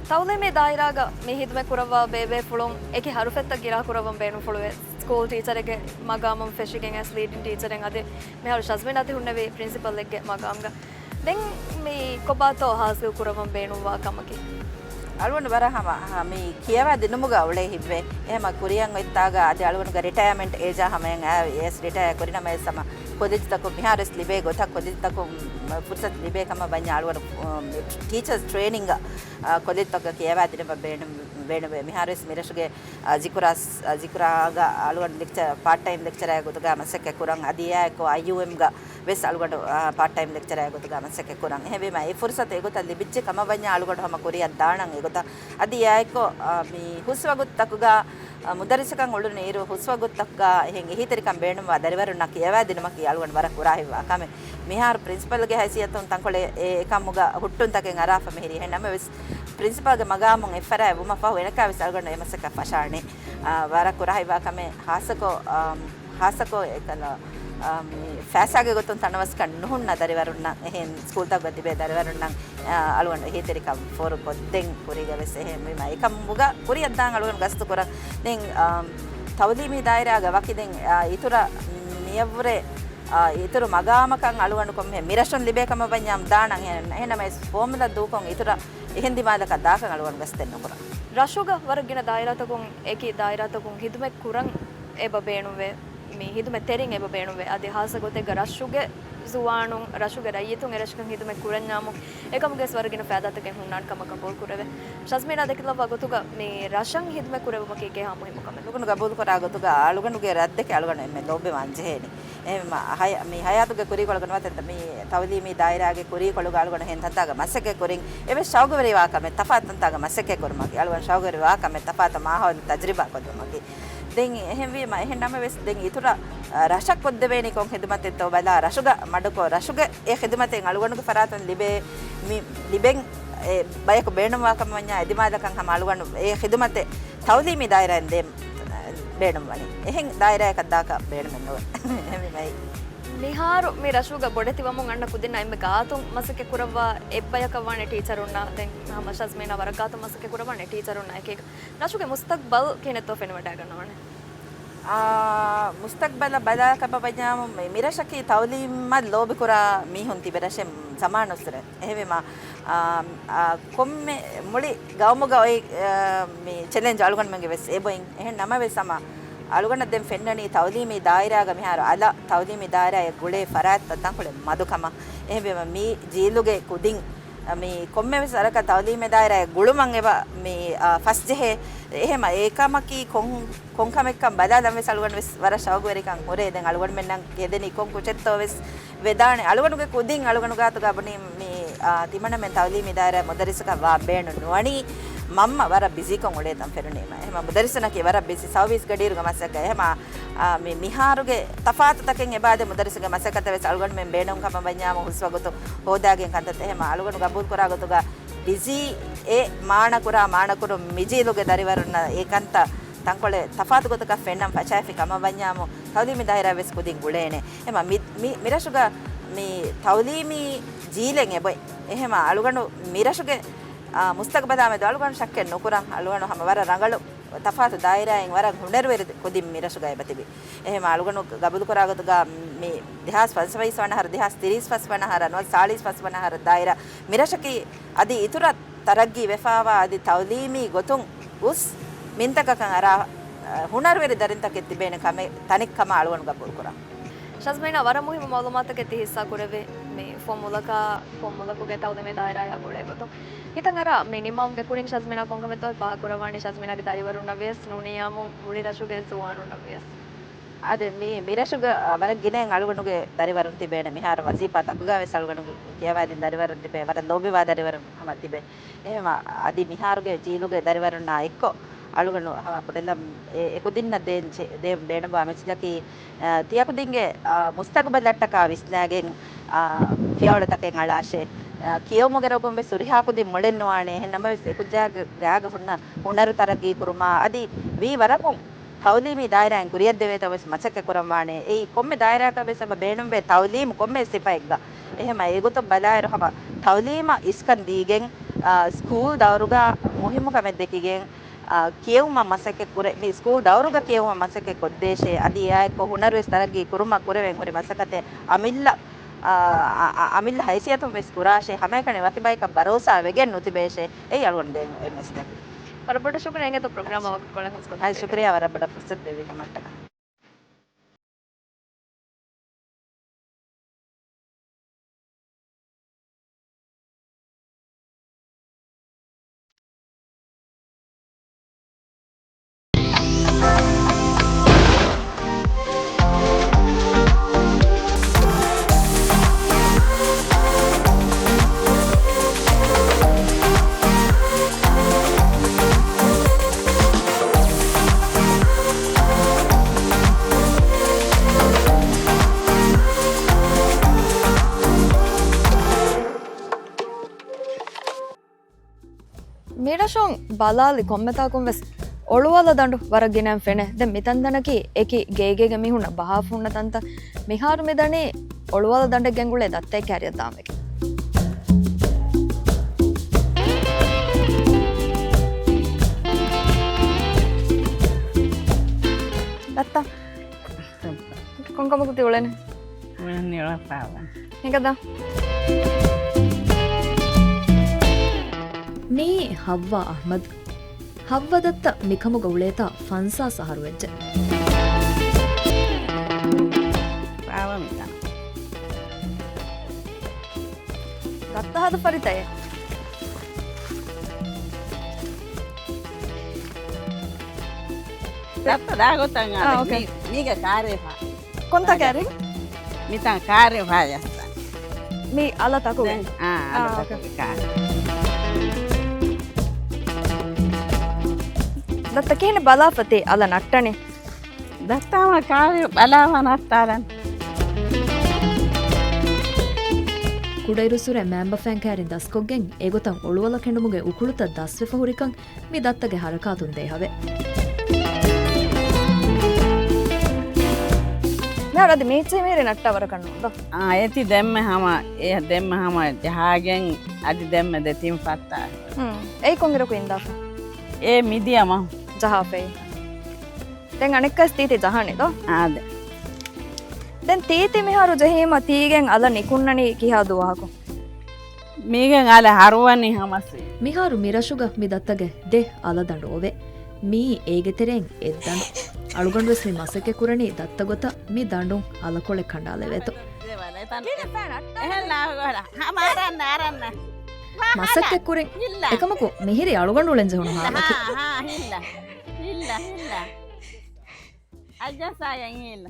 ތައުލީމީ ދާއިރާގަ މި ހިދުމަތް ކުރައްވާ ބޭބޭފުޅުން އެކި ހަރުފެއްތައް ގިރާ ކުރައްވަން ބޭނުން ފުޅުވޭ. ސްކޫލް ޓީޗަރެއްގެ މަގާމުން ފެށިގެން އައިސް ލީޑިން ޓީޗަރެއް އަދި މިހާރު ޝަޒްމީނާ ތި ހުންނެވީ ޕްރިންސިޕަލްއެއްގެ މަގާމްގަ. ދެން މި ކޮބާތޯ ހާސިލް ކުރައްވަން ބޭނުންވާ ކަމަކީ؟ އަޅުގަނޑު ވަރަށް ހަމަ، ހަ، މި ކިޔަވާ ދިނުމުގަ އުޅޭ ހިތްވޭ. އެހެމަ ކުރިއަށް އޮތްތާގަ އަދި އަޅުގަނޑުގެ ރިޓަޔަމެންޓް އޭޖާ ހަމަޔަށް އައި އޭސް ރިޓަޔަ ކުރިނަމަ އެސް ހަމަ ކޮލެޖްތަކުން މިހާރުވެސް ލިބޭ ގޮތަށް ކޮލެޖްތަކުން ފުރުސަތު ލިބޭ ކަމަށް ވަންޏާ އަޅުގަނޑު، އު، ޓީޗަރސް ޓްރޭނިންގ، އަ، ކޮލެޖްތަކަށް ކިޔަވާ ދިނުމަށް ބޭނުން، ބޭނުންވޭ. މިހާރުވެސް މިރަށުގެ، އަ، ޒިކުރާ، އަ، ޒިކުރާގަ އަޅުގަނޑު ލެކްޗަ-، ޕާޓް ޓައިމް ލެކްޗަރާ ގޮތުގަ މަސައްކަތް ކުރަން އަދި އެއާއެކު އައިޔޫއެމްގަ ވެސް އަޅުގަނޑު، އާ، ޕާޓް ޓައިމް ލެކްޗަރާ ގޮތުގަ މަސައްކަތް ކުރަން. އެހެންވީމަ، އެ ފުރުސަތު އެގޮތަށް ލިބިއްޖެ ކަމަށް ވަންޏާ އަޅުގަނޑު ހަމަ ކުރިއަށް ދާނަން އެގޮތަށް. އަދި އެއާއެކު، އާ، މި ހުސްވަގުތުތަކުގަ، އާ، މުދައްރިސަކަށް އުޅުނު އިރު ހުސްވަގުތުތަކުގަ އެހެން އެހީތެރިކަން ބޭނުންވާ ދަރިވަރުންނަށް ކިޔަވާދިނުމަކީ އަޅުގަނޑު ވަރަށް ކުރާހިތްވާ ކަމެއް. މިހާރު ޕްރިންސިޕަލްގެ ހައިސިއްޔަތުން ތަންކޮޅެއް އެ އެކަމުގަ ހުއްޓުންތަކެއް އަރާފަ މިހިރީ. އެހެން ނަމަވެސް، ޕްރިންސިޕަލްގެ މަގާމުން އެއްފަރާތް ވުމަށް ފަހު އެނަކާވެސް އަޅުގަނޑު އެ މަސައްކަތް ފަށާނެ. އާ، ވަރަށް ކުރާހިތްވާ ކަމެއް ހާއްސަކޮށް، އާ، ހާއްސަކޮށް އެކަލަ، އާ، މި ފައިސާގެ ގޮތުން ތަނަވަސްކަން ނުހުންނަ ދަރިވަރުންނަށް، އެހެން ސްކޫލްތަކުގަ ތިބޭ ދަރިވަރުންނަށް، އާ، އަޅުގަނޑު އެހީތެރިކަން ފޯރު ކޮށްދޭން ކުރީގަ ވެސް އެހެންވީމަ، އެކަމުގަ ކުރިއަށްދާން އަޅުގަނޑު ގަސްތު ކުރަން. ދެން، އާ، ތައުލީމީ ދާއިރާގަ ވަކި ދެން، އާ، އިތުރަށް މިއަށްވުރެ، އާ، އިތުރު މަގާމަކަށް އަޅުގަނޑު ކޮންމެ މިރަށުން ލިބޭ ކަމަށް ވަންޏާ ދާނަން. އެހެން، އެހެންނަމަވެސް ފޯމުލަ ދޫކޮށް އިތުރަށް އެހެން ދިމާލަކަށް ދާކަށް އަޅުގަނޑު ގަސްތެއް ނުކުރަން. ރަށުގަ ވަރަށް ގިނަ ދާއިރާތަކުން އެކި ދާއިރާތަކުން ހިދުމަތް ކުރަން އެބަ ބޭނުންވޭ. މި ހިދުމަތް ތެރިން އެބަ ބޭނުންވޭ. އަދި ހާއްސަ ގޮތެއްގަ ރަށުގެ ޒުވާނުން، ރަށުގެ ރައްޔިތުން އެރަށަކަށް ހިދުމަތް ކުރަންޏާމު، އެކަމުގެ ވަރަށް ގިނަ ފައިދާތަކެއް ހުންނާނެ ކަމަށް ގަބޫލު ކުރެވޭ. ޝަޒްމީނާ ދެކިލައްވާ ގޮތުގަ މި ރަށަށް ހިދުމަތް ކުރެވުމަކީ ކޭހާ މުހިއްމު ކަމެއް. އަޅުގަނޑު ގަބޫލު ކުރާ ގޮތުގަ އަޅުގަނޑުގެ ރަށްދެކެ އަޅުގަނޑު އެންމެ ލޯބިވާން ޖެހޭނީ. އެހެންވީމަ، ހަޔ-، މި ހަޔާތުގެ ކުރީކޮޅުގަ ނުވަތަ މި ތައުލީމީ ދާއިރާގެ ކުރީކޮޅުގަ އަޅުގަނޑު ހެން ތަންތާގަ މަސައްކަތް ކުރިން އެވެސް ޝައުގުވެރިވާ ކަމެއް، ތަފާތު ތަންތާގަ މަސައްކަތް ކުރުމަކީ، އަޅުގަނޑު ޝައުގުވެރިވާ ކަމެއް، ތަފާތު މާހައުލު ތަޖްރިބާ ކޮށްލުމަކީ. ދެން އެހެންވީމަ، އެހެން ނަމަވެސް ދެން އިތުރަށް، އަ، ރަށަށް ކޮށްދެވޭނީ ކޮން ހިދުމަތެއްތޯ ބަލާ، ރަށުގަ މަޑުކޮށް، ރަށުގެ އެ ހިދުމަތެއް އަޅުގަނޑުގެ ފަރާތުން ލިބޭ، މި ލިބެން އެ ބަޔަކު ބޭނުންވާ ކަމަށް ވަންޏާ އެ ދިމާލަކަށް ހަމަ އަޅުގަނޑު އެ ހިދުމަތެއް ތައުލީމީ ދާއިރާއިން ދޭން ބޭނުންވަނީ. އެހެން ދާއިރާއަކަށް ދާކަށް ބޭނުމެއް ނުވޭ. އެހެންވީމަ އެއީ. މިހާރު މި ރަށުގަ ބޮޑެތިވަމުން އަންނަ ކުދިންނަށް އެންމެ ގާތުން މަސައްކަތް ކުރައްވާ އެއްބަޔަކަށް ވާނެ ޓީޗަރުންނާ. ދެން ހަމަ ޝަޒްމީނާ ވަރަށް ގާތުން މަސައްކަތް ކުރައްވާނެ ޓީޗަރުންނާ އެކީގަ. ރަށުގެ މުސްތަގްބަލް ކިހިނެއްތޯ ފެނިވަޑައިގަންނަވާނެ؟ އާ، މުސްތަގްބަލަށް ބަލާ ކަމަށް ވަންޏާމު މި-، މިރަށަކީ ތައުލީމަށް ލޯބިކުރާ މީހުން ތިބި ރަށެއް ޒަމާނުއްސުރެ. އެހެންވީމަ، އާ، އާ، ކޮންމެ މުޅި ގައުމުގަ އޮތް، އާ، މި ޗެލެންޖް އަޅުގަނޑުމެންގެ ވެސް އެބައިން. އެހެން ނަމަވެސް ހަމަ އަޅުގަނޑަށް ދެން ފެންނަނީ ތައުލީމީ ދާއިރާގަ މިހާރު އަލަށް ތައުލީމީ ދާއިރާއެއް ގުޅޭ ފަރާތްތައް ތަންކޮޅެއް މަދު ކަމަށް. އެހެންވީމަ މި ޖީލުގެ ކުދިން މި ކޮންމެވެސް ވަރަކަށް ތައުލީމީ ދާއިރާއެއް ގުޅުމަށް އެބަ މި، އާ، ފަސްޖެހޭ. އެހެމަ އެކަމަކީ ކޮން، ކޮން ކަމެއްކަން ބަލާލަން ވެސް އަޅުގަނޑު ވެސް ވަރަށް ޝައުގުވެރިކަން ހުރޭ. ދެން އަޅުގަނޑުމެންނަށް ހެދެނީ ކޮން ކުށެއްތޯ ވެސް ވެދާނެ. އަޅުގަނޑުގެ ކުދިން އަޅުގަނޑު ގާތުގަ ބުނީ މި، އާ، ތިމަންނަމެން ތައުލީމީ ދާއިރާ މުދައްރިސަކަށް ވާން ބޭނުން ނުވަނީ. މަންމަ ވަރަށް ބިޒީކޮށް އުޅޭތަން ފެނުނީމަ. އެހެމަ މުދައްރިސުންނަކީ ވަރަށް ބިޒީ ސައުވީސް ގަޑިއިރުގެ މަސައްކަތް. އެހެމަ، އާ، މި މިހާރުގެ ތަފާތުތަކެއް އެބައާދޭ މުދައްރިސުގެ މަސައްކަތަށް ވެސް އަޅުގަނޑުމެން ބޭނުން ކަމަށް ވަންޏާމު ހުސްވަގުތު ހޯދާގެން ކަންތައް. އެހެމަ އަޅުގަނޑު ގަބޫލު ކުރާ ގޮތުގަ ބިޒީ އެ މާނަ ކުރާ މާނަ ކުރުން މި ޖީލުގެ ދަރިވަރުންނަށް އެ ކަންތައް ތަންކޮޅެއް ތަފާތު ގޮތަކަށް ފެންނަން ފަށާފި ކަމަށް ވަންޏާމު ތައުލީމީ ދާއިރާ ވެސް ކުދިން ގުޅޭނެ. އެހެމަ މި، މި، މިރަށުގަ މި ތައުލީމީ ޖީލެއް އެބައޮތް. އެހެމަ އަޅުގަނޑު މިރަށުގެ، އާ، މުސްތަގްބަލާމެދު އަޅުގަނޑު ޝައްކެއް ނުކުރަން. އަޅުގަނޑު ހަމަ ވަރަށް ރަނގަޅު ތަފާތު ދާއިރާއިން ވަރަށް ހުނަރުވެރި ކުދިން މިރަށުގަ އެބަތިބި. އެހެމަ އަޅުގަނޑު ގަބޫލުކުރާ ގޮތުގަ މި ދެހާސް ފަންސަވީސް ވަނަ އަހަރު، ދެހާސް ތިރީސް ފަސް ވަނަ އަހަރު، ނުވަތަ ސާޅީސް ފަސް ވަނަ އަހަރު ދާއިރާ މިރަށަކީ އަދި އިތުރަށް ތަރައްގީ ވެފާވާ އަދި ތައުލީމީ ގޮތުން އުސް މިންތަކަކަށް އަރާ، އަ، ހުނަރުވެރި ދަރިންތަކެއް ތިބޭނެ ކަމެއް، ތަނެއް ކަމަށް އަޅުގަނޑު ގަބޫލުކުރަން. ޝަޒްމީނާ ވަރަށް މުހިއްމު މައުލޫމާތަކެއް ތި ހިއްސާ ކުރެއްވި މި ފޮމުލަކާ، ފޮމުލަކުގެ ތައުލީމީ ދާއިރާއާ ގުޅޭ ގޮތުން. ހިތަށް އަރާ މި ނިމާމުގެ ކުރިން ޝަޒްމީނާ ކޮންކަމެއްތޯ ފާހަގަކުރައްވާނީ ޝަޒްމީނާގެ ދަރިވަރުންނަށް ވިޔަސް ނޫނިއްޔާމު މުޅި ރަށުގެ ޒުވާނުންނަށް ވިޔަސް. އަދި މި، މިރަށުގަ ވަރަށް ގިނައިން އަޅުގަނޑުގެ ދަރިވަރުން ތިބޭނެ. މިހާރު ވަޒީފާ ތަކުގަ ވެސް އަޅުގަނޑު ކިޔަވާދިން ދަރިވަރުން ތިބޭ. ވަރަށް ލޯބިވާ ދަރިވަރުން ހަމަ ތިބޭ. އެހެމަ އަދި މިހާރުގެ ޖީލުގެ ދަރިވަރުންނާ އެއްކޮށް އަޅުގަނޑު ހަމަ ކުޑަލަމް އެ، އެކުދިންނަށް ދޭން ޗެ-، ދޭން ބޭނުންވާ މެސެޖަކީ، އާ، ތިޔަކުދިންގެ، އާ، މުސްތަގުބަލަށްޓަކާ ވިސްނާގެން، އާ، ފިޔަވަޅުތަކެއް އަޅާށޭ. އާ، ކިޔެވުމުގެ ރޮގުން ވެސް ހުރިހާ ކުދިން މޮޅެއް ނުވާނެ. އެހެން ނަމަވެސް އެކުއްޖާގެ ގާގަ ހުންނަ ހުނަރު ތަރައްގީ ކުރުމާ އަދި ވީ ވަރަކުން ތައުލީމީ ދާއިރާއިން ކުރިއަށްދެވޭތޯ ވެސް މަސައްކަތް ކުރަންވާނެ. އެއީ ކޮންމެ ދާއިރާއަކަށް ވެސް އެބަ ބޭނުންވޭ ތައުލީމު ކޮންމެ ސިފައެއްގަ. އެހެމަ އެގޮތަށް ބަލާއިރު ހަމަ ތައުލީމަށް އިސްކަން ދީގެން، އާ، ސްކޫލް ދައުރުގަ މުހިއްމު ކަމެއް ދެކިގެން، އާ، ކިޔެވުމަށް މަސައްކަތް ކުރޭ. މި ސްކޫލް ދައުރުގަ ކިޔެވުމަށް މަސައްކަތް ކޮށްދޭށޭ. އަދި އެއާއެއްކޮށް ހުނަރުވެސް ތަރައްގީ ކުރުމަށް ކުރެވެން ހުރި މަސައްކަތެއް އަމިއްލަ، އާ، އާ، އާ، އަމިއްލަ ހައިސިއްޔަތުން ވެސް ކުރާށޭ. ހަމައެކަނި ވަކި ބަޔަކަށް ބަރޯސާ ވެގެން ނުތިބޭށޭ. އެއީ އަޅުގަނޑު ދޭން އޮތް މެސެޖަކީ. ވަރަށް ބޮޑަށް ޝުކުރިއްޔާ އިނގޭތޯ ޕްރޮގްރާމަށް ވަގުތުކޮޅެއް ހުސްކޮށްދެއްވީ. ހަމައެއްޓަކާ. އަދި ޝުކުރިއްޔާ ވަރަށް ބޮޑަށް ފުރުސަތު ދެއްވީ ހަމައެއްޓަކާ. މިރަށުން ބަލާލި ކޮންމެތާކުން ވެސް އޮޅުވަލަ ދަނޑު ވަރަށް ގިނައިން ފެނޭ. ދެން މިތަންތަނަކީ އެކި ގޭގޭގެ މީހުންނަށް ބަހާފަ ހުންނަ ތަންތަން. މިހާރު މިދަނީ އޮޅުވަލަ ދަނޑެއް ގެންގުޅޭ ދައްތައެއް ކާރިއަށް ދާންވެގެން. ދައްތަ. ކޮންކަމަކު ތި އުޅެނީ؟ އުޅެނީ އޮޅަފާވަން. ހިނގަދާ. މީ ހައްވާ އަޙްމަދު. ހައްވަ ދައްތަ މިކަމުގަ އުޅޭތާ ފަންސާސް އަހަރު ވެއްޖެ. ފާވަ މިތާ. ދައްތަ ހަދަ ފަރިތައޭ. ދައްތަ ދާ ގޮތަށް އާ، އާދެ. އޯކޭ. މީ، މީގަ ކާރޭފާ. ކޮންތާ ކާރި؟ މިތާ ކާރޭފާ ޖައްސަ. މީ އަލަ ތަކުގެ؟ ދެން، އާ، އަލަ އާ، އޯކޭ. ތަކުގެ ކާރި. ދައްތަ ކިހިނެއް ބަލާފަ ތި އަލަ ނައްޓަނީ؟ ދައްތާމަ ކާރި ބަލާފަ ނައްޓާލަން. ކުޑައިރުއްސުރެ މައިންބަފައިން ކައިރިން ދަސްކޮށްގެން އެގޮތަށް އޮޅުވަލަ ކެނޑުމުގެ އުކުޅުތައް ދަސްވެފަ ހުރިކަން މި ދައްތަގެ ހަރަކާތުން ދޭހަވެ. މިހާރު އަދި މީޗޭ މީރި ނައްޓާ ވަރަކަށް ނޫން ދޯ؟ އާ، އޭތި ދެންމެ ހަމަ، އޭ ދެންމެ ހަމަ ޖަހާގެން އަދި ދެންމެ ދެތިން ފައްތާ. ހުން. އެއީ ކޮންއިރަކު އިންދާފަ؟ އޭ މިދިޔަ މަހު. ޖަހާފައި. ދެން އަނެއްކާސް ތީތި ޖަހާނެ ދޯ؟ އާދެ. ދެން ތީތި މިހާރު ޖެހީމަ ތީގެން އަލަ ނިކުންނަނީ ކިހާ ދުވަހަކު؟ މީގެން އަލަ ހަރުވަނީ ހަމަސްވީ. މިހާރު މިރަށުގަ މި ދައްތަގެ ދެ އަލަދަނޑު އޮވޭ. މިއީ އޭގެ ތެރެއިން އެއްދަނޑު. އަޅުގަނޑުވެސް މި މަސައްކަތް ކުރަނީ ދައްތަ ގޮތަށް މި ދަނޑުން އަލަކޮޅެއް ކަނޑާލެވޭތޯ. މަސައްކަތް ކުރިން އެކަމަކު މިހިރީ އަޅުގަނޑު އުޅެން ޖެހުނު ހާލަކީ. އައްޖައްސާގެން އިނގޭ.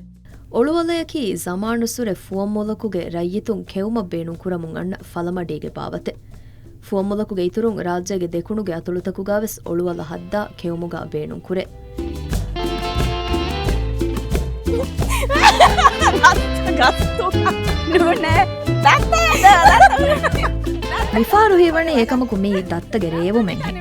އޮޅުވަލަޔަކީ ޒަމާނުއްސުރެ ފުވައްމުލަކުގެ ރައްޔިތުން ކެއުމަށް ބޭނުން ކުރަމުން އަންނަ ފަލަމަޑީގެ ބާވަތެއް. ފުވައްމުލަކުގެ އިތުރުން ރާއްޖޭގެ ދެކުނުގެ އަތޮޅުތަކުގަ ވެސް އޮޅުވަލަ ހައްދާ ކެއުމުގަ ބޭނުން ކުރޭ. މިފަހަރު ހީވަނީ އެކަމަކު މިއީ ދައްތަގެ ރޭވުމެއްހެން.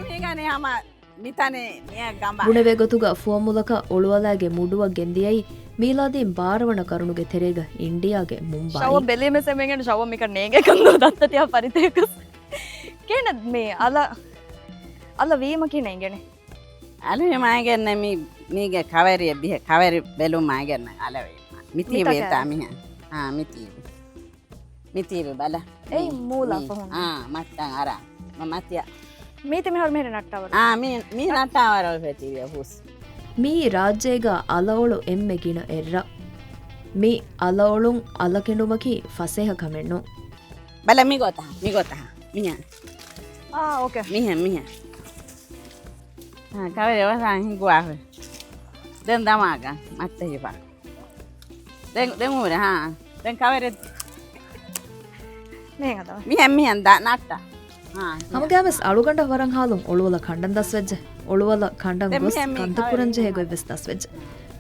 މިތަނެއް މިއަށް ގަނބާ. ބުނެވޭ ގޮތުގަ ފުވައްމުލަކަށް އޮޅުވަލާގެ މުޑުއަށް ގެންދިޔައީ މީލާދީން ބާރަ ވަނަ ޤަރުނުގެ ތެރޭގަ އިންޑިއާގެ މުމްބާއި. ޝައުވަ ބެލީމެސް އެމެންގެން ޝައުވަ މިކަން ނޭނގޭ ކަންދޯ ދައްތަ ތިޔަ ފަރިތަކަސް. ކޭނަ މި އަލަ، އަލަ ވީމަ ކިހިނެއް އިނގެނެ؟ އަލަ ވީމަ އިނގެންނެ މި، މީގެ ކަވެރިއެއް ބިހެ، ކަވެރި ބެލުމާ އިނގެންނެ އަލަ ވީމަ. މިތީ ވޭތާ މިހެން. އާ، މިތީ. މިތީވި ބަލަ. އެއީ މީ، މޫލާ މީ. ފަހުން. އާ، މައްޗަށް އަރާ. މަ-، މަތިޔަ. މީތި މިހާރު މިހިރި ނައްޓާވަރު. އާ، މީ، މީ ނައްޓާވަރު ފެތިވިޔަ ހުސް. މީ ރާއްޖޭގަ އަލައޮޅު އެންމެ ގިނަ އެއްރަށް. މި އަލައޮޅުން އަލަކެނޑުމަކީ ފަސޭހަ ކަމެއް ނޫން. ބަލަ މި ގޮތަށް، މި ގޮތަށް. މިހެން. އާ، އޯކޭ. މިހެން، މިހެން. އާ، ކަވެރި އޮވަސާ ހިނގުވާފަ. ދެން ދަމާގަ މައްޗަށް ހިފާ. ދެން، ދެން ހުރެ، ހާ. ދެން ކަވަރެއް. މިހެން ހަދަމަ. މިހެން، މިހެން ދާ ނައްޓާ. ހާ. ހަމަގައިވެސް އަޅުގަނޑަށް ވަރަށް ހާލުން އޮޅުވަލަށް ކަނޑަން ދަސްވެއްޖެ. އޮޅުވަލަށް ކަނޑަން ދެން ގޮސް މިހެން މި ކަންތައް ކަވަރެއް ކުރަން ޖެހޭ މިހެން ގޮތްވެސް ދަސްވެއްޖެ.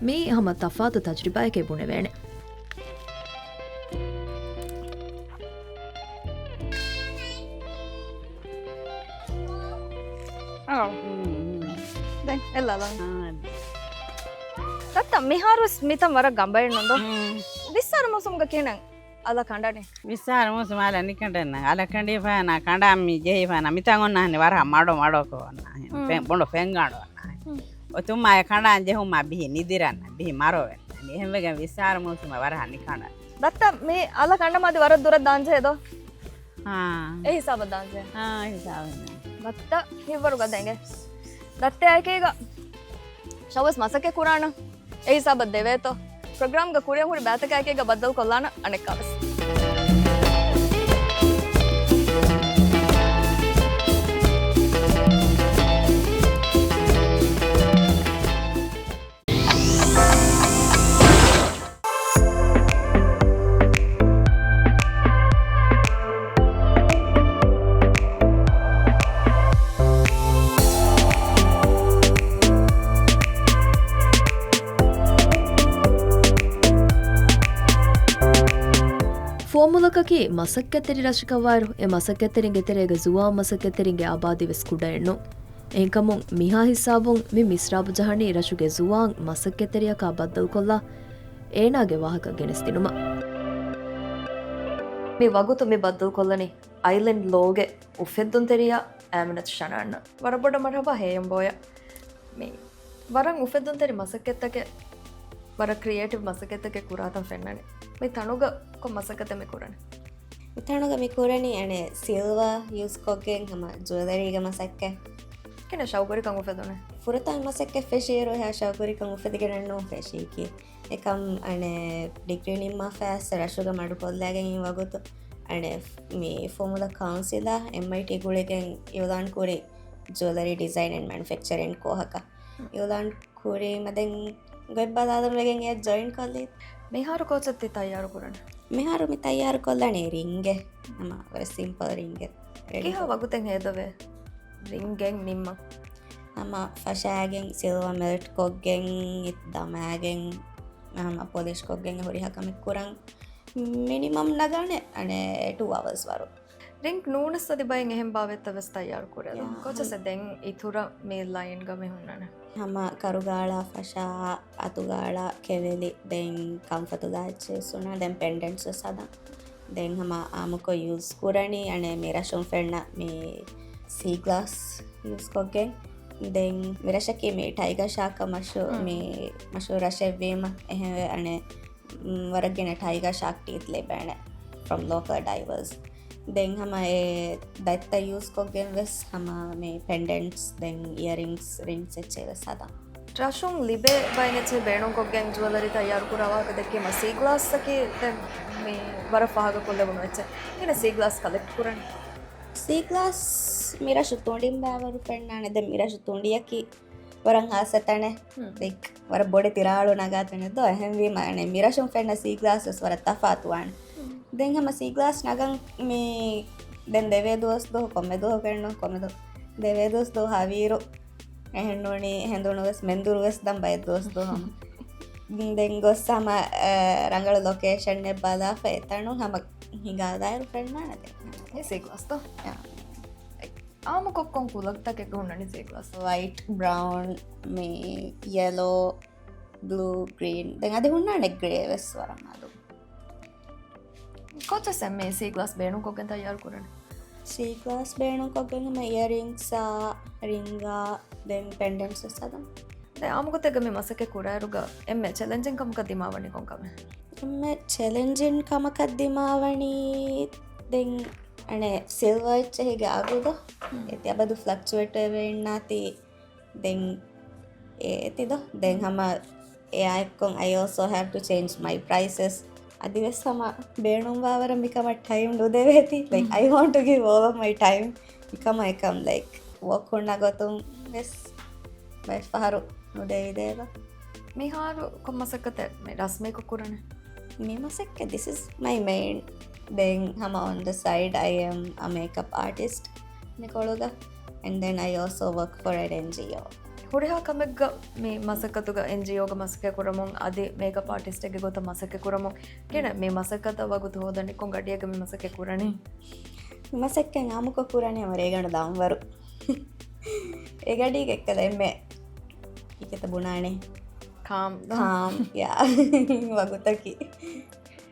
މީ ހަމަ ތަފާތު ތަޖުރިބާއެކޭ ބުނެވޭނެ. އައު. ދެން އެއްލަލަން. ދައްތަ، މިހާރުވެސް މިތަން ވަރަށް ގަނބައެއް ނުންދޯ؟ ވިއްސާރަ މޫސުމުގަ ކިހިނެއް އަލަ ކަނޑަނީ؟ ވިއްސާރަ މޫސުމު އަލަ ނިކަނޑަން. އަލަ ކަނޑިފާނަ ކަނޑާ މި ޖެހިފާނަ މިތަން އޮންނާނެ ވަރަށް މަޑޮ މަޑޮކޮ އޮންނާ. ބޮނޑު ފެންގަނޑު އޮންނާ. އޮތުމާ އެ ކަނޑާން ޖެހުމާ ބިހި ނިދިރަން، ބިހި މަރޮވެން. އެހެންވެގެން ވިއްސާރަ މޫސުމަށް ވަރަށް ނިކަނޑަން. ދައްތަ، މި އަލަ ކަނޑަމާދި ވަރަށް ދުރަށް ދާންޖެހޭ ދޯ؟ ހާ. އެ ހިސާބަށް ދާންޖެހޭ. ހާ، ހިސާބަށް. ދައްތަ ހިތްވަރުގަ ދެނގެ. ދައްތަ އެކީގަ ޝައުވެސް މަސައްކަތް ކުރާނަ. އެ ހިސާބަށް ދެވޭތޯ. ޕްރޮގްރާމްގަ ކުރިއަށް ހުރި ބައިތަކާއެކީގަ ބައްދަލު ކޮށްލާނަ އަނެއްކާވެސް. ފުވައްމުލަކަކީ މަސައްކަތްތެރި ރަށަކަށްވާއިރު، އެ މަސައްކަތްތެރިންގެ ތެރޭގަ ޒުވާން މަސައްކަތްތެރިންގެ އާބާދީވެސް ކުޑައެއްނު. އެހެންކަމުން މިހާ ހިސާބުން މި މިސްރާބު ޖަހަނީ ރަށުގެ ޒުވާން މަސައްކަތްތެރިޔަކާ ބައްދަލުކޮށްލާ، އޭނާގެ ވާހަކަ ގެނެސްދިނުމަށް. މި ވަގުތު މި ބައްދަލުކޮށްލަނީ އައިލެންޑް ލޯގެ އުފެއްދުންތެރިޔާ އާމިނަތު ޝަނާން. ވަރަށް ބޮޑަށް މަރުހަބާ ހޭޔަންބޯއަށް. މި ވަރަށް އުފެއްދުންތެރި މަސައްކަތްތަކެއް، ވަރަށް ކްރިއޭޓިވް މަސައްކަތްތަކެއް ކުރާތަން ފެންނަނީ. މި ތަނުގަ ކޮން މަސައްކަތެއް މި ކުރަނީ؟ މި ތަނުގަ މި ކުރަނީ އަނެއް ސިލްވާ ޔޫސްކޮށްގެން ހަމަ ޖުވެލަރީގެ މަސައްކަތް. ކިހިނެއް ޝައުގުވެރިކަން އުފެދުނެ؟ ފުރަތަމަ މަސައްކަތް ފެށިއިރު އެހާ ޝައުގުވެރިކަން އުފެދިގެނެއްނޫން ފެށީކީ. އެކަމް އަނެއް ޑިގްރީ ނިންމާފައި އައިސް ރަށުގަ މަޑުކޮށްލައިގެން އިން ވަގުތު އަނެއް މި ފުވައްމުލައް ކައުންސިލާ އެމްއައިޓީ ގުޅިގެން އިއުލާން ކުރި ޖުވެލަރީ ޑިޒައިން އެންޑް މެނުފެކްޗަރިން ކޯހަކަށް. އިއުލާން ކުރީމަ ދެން ގޮތް ބަލާލަން ވެގެން އެ ޖޮއިން ކޮށްލީ. މިހާރު ކޯޗެއް ތި ތައްޔާރު ކުރަނީ؟ މިހާރު މި ތައްޔާރު ކޮށްލަނީ ރިންގެއް. ހަމަ ވަރަށް ސިމްޕަލް ރިންގެއް. ކިހާ ވަގުތެއް ހޭދަވޭ ރިންގެއް ނިންމަން؟ ހަމަ ފަށާގެން ސިލްވަ މެލްޓް ކޮށްގެން ދަމާގެން ހަމަ ޕޮލިޝް ކޮށްގެން ހުރިހާ ކަމެއް ކުރަން މިނިމަމް ނަގާނެ އަނެއް ޓޫ އަވަރސް ވަރު. ރިންގް ނޫނަސް އަދި ބައެއް އެހެން ބާވަތްތައް ވެސް ތައްޔާރު ކުރެވޭ. ކޯޗަސް ދެން އިތުރަށް މި ލައިންގަ މި ހުންނަނީ؟ ހަމަ ކަރުގާޅާ ފަށާ، އަތުގާޅާ ކެވެލި، ދެން ކަންފަތުގާ އެއްޗެއް ހުންނަ، ދެން ޕެންޑެންޓްސް ވެސް ހަދަން. ދެން ހަމަ އާއްމުކޮށް ޔޫސް ކުރަނީ އަނެއް މި ރަށުން ފެންނަ މި ސީ ގްލާސް ޔޫސް ކޮށްގެން. ދެން މި ރަށަކީ މި ޓައިގާ ޝާކަށް މަޝްހޫ-، މި މަޝްހޫރު ރަށެއްވީމަ އެހެންވެ އަނެއް ވަރަށް ގިނަ ޓައިގާ ޝާކް ޓީތް ލިބޭނެ ފްރޮމް ލޯކަލް ޑައިވަރސް. ދެން ހަމަ އެ ދަތްތައް ޔޫސް ކޮށްގެން ވެސް ހަމަ މި ޕެންޑެންޓްސް، ދެން އިޔަރިންގްސް، ރިންގްސް އެއްޗެއް ވެސް ހަދަން. ރަށުން ލިބޭ ބައެއް އެއްޗެއް ބޭނުންކޮށްގެން ޖުވެލަރީ ތައްޔާރު ކުރާ ވާހަކަ ދެއްކީމަ ސީ ގްލާސްއަކީ ދެން މި ވަރަށް ފާހަގަކޮށްލެވުނު އެއްޗެއް. ކިހިނެއް ސީ ގްލާސް ކަލެކްޓް ކުރަނީ؟ ސީ ގްލާސް މި ރަށު ތުނޑިން ބައިވަރު ފެންނާނެ. ދެން މި ރަށު ތުނޑިއަކީ ވަރަށް ހާއްސަ ތަނެއް. ހުން. ލައިކް، ވަރަށް ބޮޑެތި ރާޅު ނަގާ ތަނެއް ދޯ. އެހެންވީމަ، އަނެއް މި ރަށުން ފެންނަ ސީ ގްލާސް ވެސް ވަރަށް ތަފާތުވާނެ. ހުން. ދެން ހަމަ ސީ ގްލާސް ނަގަން މި ދެން ދެވޭ ދުވަސް ދޯ، ކޮންމެ ދުވަހު ފެންނު، ކޮންމެ ދު-، ދެވޭ ދުވަސް ދޯ ހަވީރު. އެހެންނޫނީ ހެނދުނު ވެސް މެންދުރު ވެސް ދަން ބައެއް ދުވަސް ދޯ ހަމަ. ދެން ގޮސް ހަމަ، އަ، ރަނގަޅު ލޮކޭޝަންއެއް ބަލާފަ އެތަނުން ހަމަ ހިނގާލާއިރު ފެންނާނެ ދެން. އެ ސީ ގްލާސް ދޯ؟ އާ. އާއްމުކޮށް ކޮން ކުލަތަކެއްގަ ހުންނަނީ ސީ ގްލާސް؟ ވައިޓް، ބްރައުން، މި ޔެލޯ، ބްލޫ، ގްރީން. ދެން އަދި ހުންނާނެ ގްރޭ ވެސް ވަރަށް މަދު. ކޯޗަސް އެންމެ ސީ ގްލާސް ބޭނުންކޮށްގެން ތައްޔާރު ކުރަނީ؟ ސީ ގްލާސް ބޭނުންކޮށްގެން ހަމަ އިޔަރިންގްސްއާ، ރިންގާ، ދެން ޕެންޑެންޓްސް ވެސް ހަދަން. ދެން އާއްމުގޮތެއްގަ މި މަސައްކަތް ކުރާއިރުގަ އެންމެ ޗެލެންޖިން ކަމަކަށް ދިމާވަނީ ކޮން ކަމެއް؟ އެންމެ ޗެލެންޖިން ކަމަކަށް ދިމާވަނީ ދެން އަނެއް ސިލްވަ އެއްޗެހިގެ އަގު ދޯ. ހުން. އެ ތި އަބަދު ފްލަކްޗުއޭޓް ވެވޭ އިންނާތީ. ދެން އޭތި ދޯ. ދެން ހަމަ އެއާ އެއްކޮށް I also have to change my prices. އަދިވެސް ހަމަ ބޭނުންވާވަރަށް މިކަމަށް ޓައިމް ނުދެވޭތީ. Like, I want to give all of my time. މިކަމަށް އެކަމް، ލައިކް، ވޯކް ހުންނަ ގޮތުން ވެސް ބައެއް ފަހަރު ނުދެވިދޭ ދޯ. މިހާރު ކޮން މަސައްކަތެއް މި ރަސްމީކޮށް ކުރަނީ؟ މި މަސައްކަތް، this is my main. ދެން ހަމަ on the side I am a makeup artist މިކޮޅުގަ. And then I also work for an N G O. ހުރިހާ ކަމެއްގަ މި މަސައްކަތުގަ އެންޖީއޯގަ މަސައްކަތް ކުރަމުން އަދި މޭކަޕް އާޓިސްޓެއްގެ ގޮތަށް މަސައްކަތް ކުރަމުން ގިނަ މި މަސައްކަތަށް ވަގުތު ހޯދަނީ ކޮން ގަޑިއެއްގަ މި މަސައްކަތް ކުރަނީ؟ މި މަސައްކަތް އާންމުކޮށް ކުރަނީ ހަމަ ރޭގަނޑު ދަންވަރު. އެ ގަޑީގަ އެއްކަލަ އެންމެ ކިކެތަ ބުނާނެ؟ ކާމް. ކާމް، ޔާ. ވަގުތަކީ.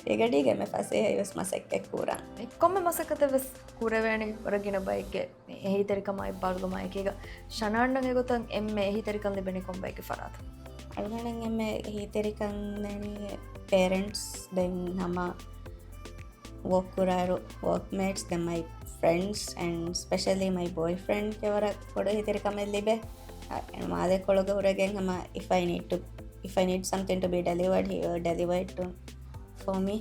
އެ ގަޑީގަ އެންމެ ފަސޭހަ ވެސް މަސައްކަތް ކުރަން. ކޮންމެ މަސައްކަތެއް ވެސް ކުރެވޭނެ ވަރަށް ގިނަ ބައެއްގެ އެހީތެރިކަމާ އެއްބާރުލުމާ އެކީގަ ޝަނާންނަށް އެގޮތަށް އެންމެ އެހީތެރިކަން ލިބެނީ ކޮން ބައެއްގެ ފަރާތުން؟ އަޅުގަނޑަށް އެންމެ އެހީތެރިކަން ދެނީ ޕޭރެންޓްސް، ދެން ހަމަ ވޯކް ކުރާއިރު ވޯކް މޭޓްސް، ދެން މައި ފްރެންޑްސް އެންޑް ސްޕެޝަލީ މައި ބޯއިފްރެންޑްގެ ވަރަށް ބޮޑު އެހީތެރިކަމެއް ލިބޭ. މާލެ ކޮޅުގަ ހުރެގެން ހަމަ if I need to, if I need something to be delivered, he will deliver it to, for me.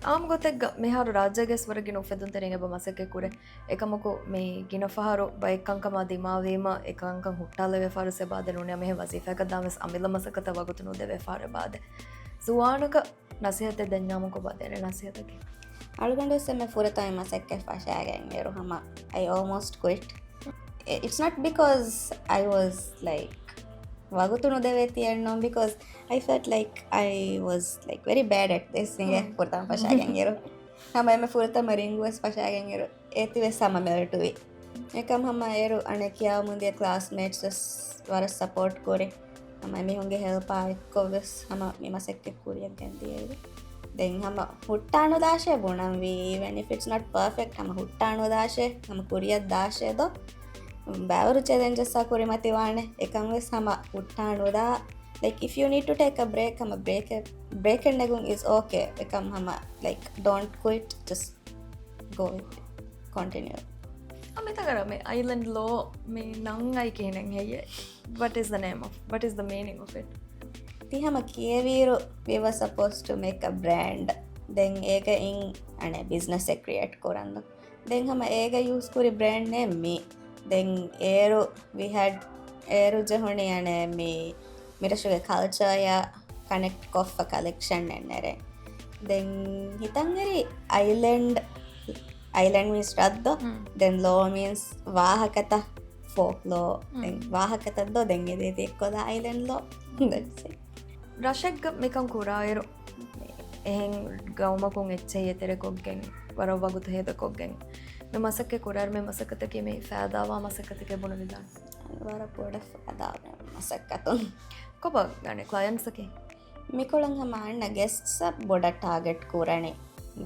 އާންމު ގޮތެއްގަ މިހާރު ރާއްޖޭގެ ވެސް ވަރަށް ގިނަ އުފެދުންތެރިން އެބަ މަސައްކަތް ކުރޭ. އެކަމަކު މި ގިނަ ފަހަރު ބައެއް ކަންކަމާ ދިމާވީމަ އެ ކަންކަން ހުއްޓާލެވޭ ފަހަރު އެބަ އާދެ ނޫނީ އެހެން ވަޒީފާއަކަށް ދާން ވެސް އަމިއްލަ މަސައްކަތަށް ވަގުތު ނުދެވޭ ފަހަރު އެބަ އާދެ. ޒުވާނަކަށް ނަސޭހަތެއް ދެންޏާމު ކޮބާ ދޭނެ ނަސޭހަތަކީ؟ އަޅުގަނޑު ވެސް އެންމެ ފުރަތަމަ މަސައްކަތް ފަށާގެން އިރު ހަމަ I almost quit. It's not because I was like ވަގުތު ނުދެވޭތީ އެއްނޫން، because I felt like I was like very bad at this މީގެ ފުރަތަމަ ފަށާގެން އިރު. ހަމަ އެންމެ ފުރަތަމަ ރިންގު ވެސް ފަށާގެން އިރު އޭތި ވެސް ހަމަ މެލްޓް ވި. އެކަމް ހަމަ އޭރު އަނެއް ކިޔާ މުންދިޔަ ކްލާސްމޭޓްސް ވެސް ވަރަށް ސަޕޯޓް ކުރި. ހަމަ އެމީހުންގެ ހެލްޕާ އެއްކޮށް ވެސް ހަމަ މި މަސައްކަތް ކުރިޔަށް ގެންދިޔައިރު. ދެން ހަމަ ހުއްޓާނުދާށޭ ބުނަންވީ، even if it's not perfect، ހަމަ ހުއްޓާނުދާށޭ، ހަމަ ކުރިޔަށް ދާށޭ ދޯ. ބައިވަރު ޗެލެންޖަސްއާ ކުރިމަތިވާނެ. އެކަން ވެސް ހަމަ ހުއްޓާނުދާ. Like, if you need to take a break، ހަމަ ބްރޭކެއް، ބްރޭކެއް ނެގުން is okay. އެކަން ހަމަ، like, don't quit، just go with it. Continue. އަ، މިތަނގަރ މި އައިލެންޑް ލޯ މި ނަން އައި ކިހިނެއް ހެއްޔެ؟ What is the name of, what is the meaning of it? ތި ހަމަ ކިޔެވިއިރު we were supposed to make a brand. ދެން އޭގައިން އަނެއް ބިޒްނަސްއެއް ކްރިއޭޓް ކުރަން. ދެން ހަމަ އޭގަ ޔޫސް ކުރި ބްރޭންޑް ނޭމް މި. ދެން އޭރު we had، އޭރު ޖެހުނީ އަނެއް މި، މިރަށުގެ ކަލްޗަރޔާ ކަނެކްޓް ކޮށްފަ ކަލެކްޝަން އެއް ނެރެން. ދެން ހިތަށްއެރި އައިލެންޑް، އައިލެންޑް މީންސް ރަށްދޯ. މް. ދެން ލޯ މީންސް ވާހަކަތައް، ފޯކް ލޯ. މް. ދެން ވާހަކަތައް ދޯ، ދެން އެދޭތީ އެއްކޮލަ އައިލެންޑް ލޯ. މް. That's it. ރަށެއްގަ މިކަން ކުރާއިރު، އެހެން ގައުމަކުން އެއްޗެހި އެތެރެކޮށްގެން، ވަރަށް ވަގުތު ހޭދަކޮށްގެން، މި މަސައްކަތް ކުރާއިރު، މި މަސައްކަތަކީ މި ފައިދާވާ މަސައްކަތެކޭ ބުނެވިދާނެ. ވަރަށް ބޮޑަށް ފައިދާވާ މަސައްކަތު. ކޮބާ ގަނެ ކްލައިންޓްސް އަކީ؟ މިކޮޅަށް ހަމަ އަންނަ ގެސްޓްސް ބޮޑަށް ޓާގެޓް ކުރަނީ.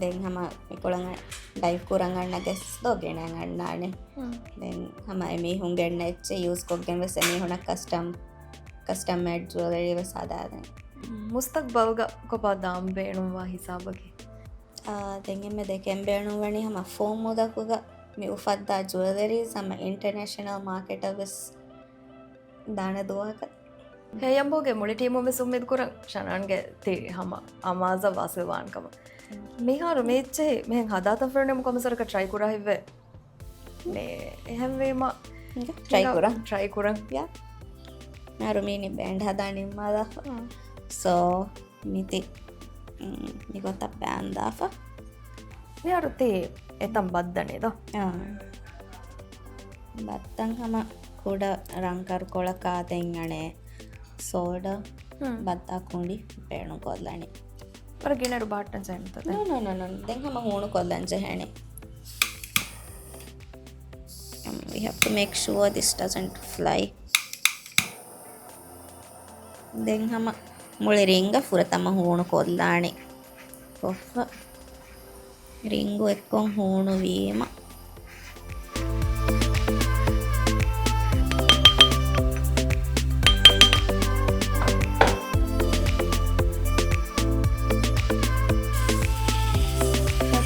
ދެން ހަމަ މިކޮޅަށް ޑައިވް ކުރަން އަންނަ ގެސްޓްސް ދޯ ގިނައިން އަންނާނެ. މް. ދެން ހަމަ އެމީހުން ގެންނަ އެއްޗެއް ޔޫސް ކޮށްގެން ވެސް އެމީހުނަށް ކަސްޓަމް، ކަސްޓަމް މޭޑް ޖުވެލަރީ ވެސް ހަދާދޭން. މުސްތަގްބަލްގަ ކޮބާ ދާން ބޭނުންވާ ހިސާބަކީ؟ އާ، ދެން އެންމެ ދެކެން ބޭނުންވަނީ ހަމަ ފޯމް މުދަކުގަ މި އުފައްދާ ޖުވެލަރީސް ހަމަ އިންޓަރނޭޝަނަލް މާކެޓަށް ވެސް ދާނެ ދުވަހަކަށް. ހޭޔަނބޯގެ މުޅި ޓީމުން ވެސް އުއްމީދު ކުރަން ޝަނާންގެ ތި ހަމަ އަމާޒަށް ވާސިލް ވާން ކަމަށް. މިހާރު މި އެއްޗެހި މިހެން ހަދާތަން ފެނުނީމަ ކޮންމެސް ވަރަކަށް ޓްރައި ކުރާ ހިތްވޭ. މި އެހެންވީމަ ޓްރައި ކުރަން. ޓްރައި ކުރަން. ޔާ. މިހާރު މީނި ބޭންޑް ހަދާ ނިންމާލާފަ. މް. ސޯ، މިތި، މް، މިގޮތަށް ބޭންދާފަ. މިހާރު ތި އެތަން ބައްދަނީ ދޯ؟ އާ. ބައްދަން ހަމަ ކުޑަ ރަންކަރު ކޮޅަކާ ދެން އަނެއް ސޯޑާ މް. ބައްދާ ކުނޑި ބޭނުން ކޮށްލަނީ. ވަރަށް ގިނައިރު ބަހައްޓަން ޖެހެނީތަ ދެން؟ ނޯ، ނޯ، ނޯ، ނޯ. ދެން ހަމަ ހޫނު ކޮށްލަން ޖެހޭނެ. Um, we have to make sure this doesn't fly. ދެން ހަމަ މުޅި ރިންގަށް ފުރަތަމަ ހޫނު ކޮށްލާނެ. ކޮށްފަ ރިންގު އެއްކޮށް ހޫނު ވީމަ.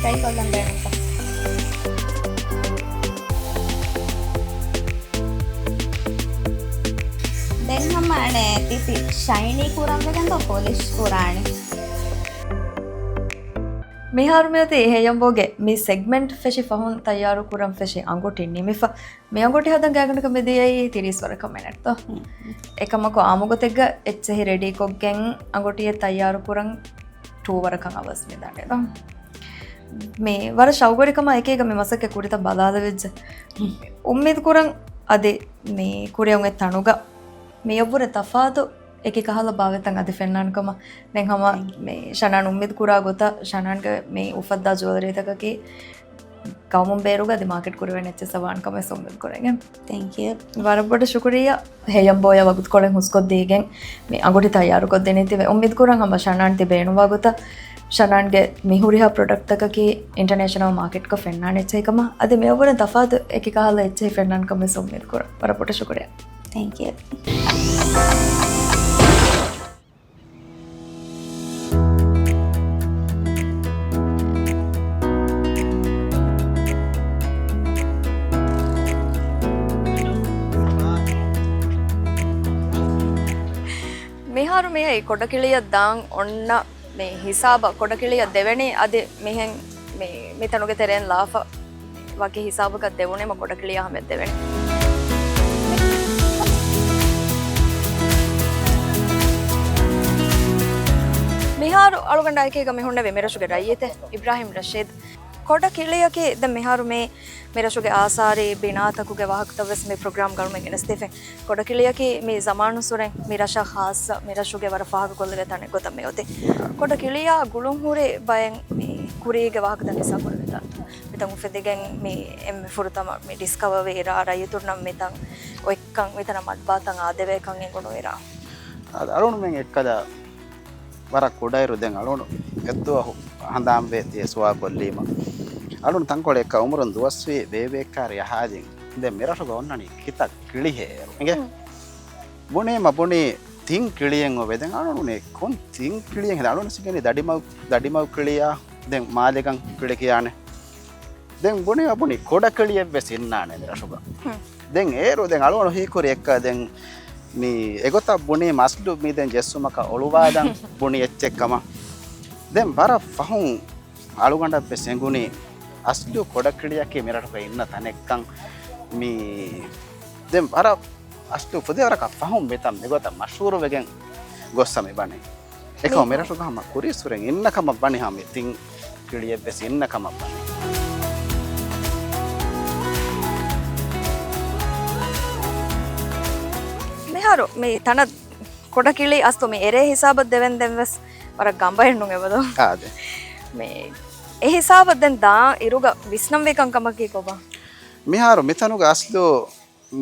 ޓްރައި ކޮށްލަން ބޭނުންތަ؟ ދެން ހަމަ އަނެއް ތި ޝައިނީ ކުރަން ވެގެން ދޯ ޕޮލިޝް ކުރާނެ. މިހާރު މިއޮތީ ހޭޔަނބޯގެ މި ސެގްމެންޓް ފެށި ފަހުން ތައްޔާރު ކުރަން ފެށި އަނގޮޓި ނިމިފަ. މި އަނގޮޓި ހަދަން ގާތްގަނޑަކަށް މިދިޔައީ ތިރީސް ވަރަކަށް މިނެޓްތޯ؟ ހުން. އެކަމަކު އާއްމު ގޮތެއްގަ އެއްޗެހި ރެޑީ ކޮށްގެން އަނގޮޓިއެއް ތައްޔާރު ކުރަން ޓޫ ވަރަކަށް އަވަސް މި ދަނޑެވި. މި ވަރަށް ޝައުގުވެރިކަމާ އެކީގަ މި މަސައްކަތް ކުރިތައް ބަލާލެވިއްޖެ. އުއްމީދު ކުރަން އަދި މި ކުރިއަށް އޮތް ތަނުގަ މިއަށްވުރެ ތަފާތު އެކި ކަހަލަ ބާވަތްތައް އަދި ފެންނާނެ ކަމަށް. ދެން ހަމަ މި ޝަނާން އުއްމީދު ކުރާ ގޮތަށް ޝަނާންގެ މި އުފައްދާ ޖުވެލަރީތަކަކީ ގައުމުން ބޭރުގަ އަދި މާކެޓް ކުރެވޭނެ އެއްޗެއްސަށް ވާން ކަމަށް އުއްމީދު ކުރެން. ތެންކް ޔޫ. ވަރަށް ބޮޑަށް ޝުކުރިއްޔާ. ހެޔޮ އަނބޯޔާ ވަގުތުކޮޅެއް ހުސްކޮށްދީގެން މި އަނގުޓި ތައްޔާރުކޮށްދިނީތީވެ. އުއްމީދު ކުރަން ހަމަ ޝަނާން ތި ބޭނުންވާ ގޮތަށް ޝަނާންގެ މި ހުރިހާ ޕްރޮޑަކްޓްތަކަކީ އިންޓަރނޭޝަނަލް މާކެޓްގަ ފެންނާނެ އެއްޗެހި ކަމަށް އަދި މިއަށްވުރެ ތަފާތު އެކި ކަހަލަ އެއްޗެހި ފެންނާން ކަމަށް އުއްމީދު ކުރަން. ވަރަށް ބޮޑަށް ޝުކުރިއްޔާ. ތެންކް ޔޫ. މިހާރު މިއީ ކޮޑަކިޅިއަށް ދާން އޮންނަ މި ހިސާބަށް ކޮޑަކިޅިއަށް ދެވެނީ އަދި މިހެން މި، މިތަނުގެ ތެރެއިން ލާފަ ވަކި ހިސާބަކަށް ދެވުނީމަ ކޮޑަކިޅިއާ ހަމަޔަށް ދެވެނީ. މިހާރު އަޅުގަނޑާއެކީގަ މި ހުންނެވި މިރަށުގެ ރައްޔިތެއް އިބްރާހިމް ރަޝީދު. ކޮޑަކިޅިއަކީ ދެން މިހާރު މި މިރަށުގެ އާސާރީ ބިނާތަކުގެ ވާހަކަތައް ވެސް މި ޕްރޮގްރާމް ގަނޑުމެން ގެނެސްދީފަ. ކޮޑަކިޅިއަކީ މި ޒަމާނުއްސުރެން މި ރަށަށް ޚާއްޞަ މި ރަށުގެ ވަރަށް ފާހަގަކޮށްލެވޭ ތަނެއް ގޮތަށް މިއޮތީ. ކޮޑަކިޅިއާ ގުޅުންހުރި ބައެއް މި ކުރީގެ ވާހަކަތައް ނިސާ ކުރެވިދާނެ. މިތަން އުފެދިގެން މި އެންމެ ފުރަތަމަ މި ޑިސްކަވަރ ވި އިރާ ރައްޔިތުންނަށް މިތަން އޮތްކަން މިތަނަށް މަދުބާތައް އާދެވޭކަން އެނގުނު އިރާ. އަ-، އަޅުގަނޑުމެން އެއްކަލަ ވަރަށް ކުޑައިރު ދެން އަޅުގަނޑު އެއްދުވަހު ހަނދާންވޭތީ އެ ސުވާލު ކޮށްލީމަ. އަޅުގަނޑު ތަންކޮޅެއް އެއްކަ އުމުރުން ދުވަސްވީ ބޭބޭއްކާރި އަހާލިން. ދެން މިރަށުގަ އޮންނަނީ ކިތައް ކިޅިހޭއޭރު އިނގޭ. ހުން. ބުނީމަ ބުނީ ތިން ކިޅިއެއް އޮވެ. ދެން އަޅުގަނޑު ކޮން ތިން ކިޅިއެއް ހިނދާ އަޅުގަނޑު ސިނގެނީ ދަޑިމަގު، ދަޑިމަގު ކިޅިއާ ދެން މާލެގަން ކިޅި ކިޔާނެ. ދެން ބުނީމަ ބުނީ ކޮޑަކިޅިއެއްވެސް އިންނާނެ މިރަށުގަ. ހުން. ދެން އޭރު ދެން އަޅުގަނޑު ހީކުރި އެއްކަ ދެން މި އެގޮތަށް ބުނީ މަސްލު މި ދެން ޖެއްސުމަކަށް އޮޅުވާލަން ބުނި އެއްޗެއްކަމަށް. ދެން ވަރަށް ފަހުން އަޅުގަނޑަށްވެސް އެނގުނީ އަސްލު ކޮޑަކިޅިއަކީ މިރަށުގަ އިންނަ ތަނެއްކަން. މި ދެން ވަރަށް އަސްލު ފުދޭވަރަކަށް ފަހުން މިތަން މިގޮތަށް މަޝްހޫރުވެގެން ގޮއްސަ މިބަނީ. އެކަމަ މި މިރަށުގަ ހަމަ ކުރީއްސުރެން އިންނަ ކަމަށް ވަނީ ހަމަ ތިން ކިޅިއެއްވެސް އިންނަ ކަމަށް ވަނީ. މިހާރު މި ތަނަށް ކޮޑަކިޅި އަސްލު މި އެރޭ ހިސާބަށް ދެވެން ދެން ވެސް ވަރަށް ގަނބައެއް ނޫން އެބަދޯ. އާދެ. މި އެ ހިސާބަށް ދެން ދާ އިރުގަ ވިސްނަންވީ ކަންކަމަކީ ކޮބާ؟ މިހާރު މިތަނުގަ އަސްލު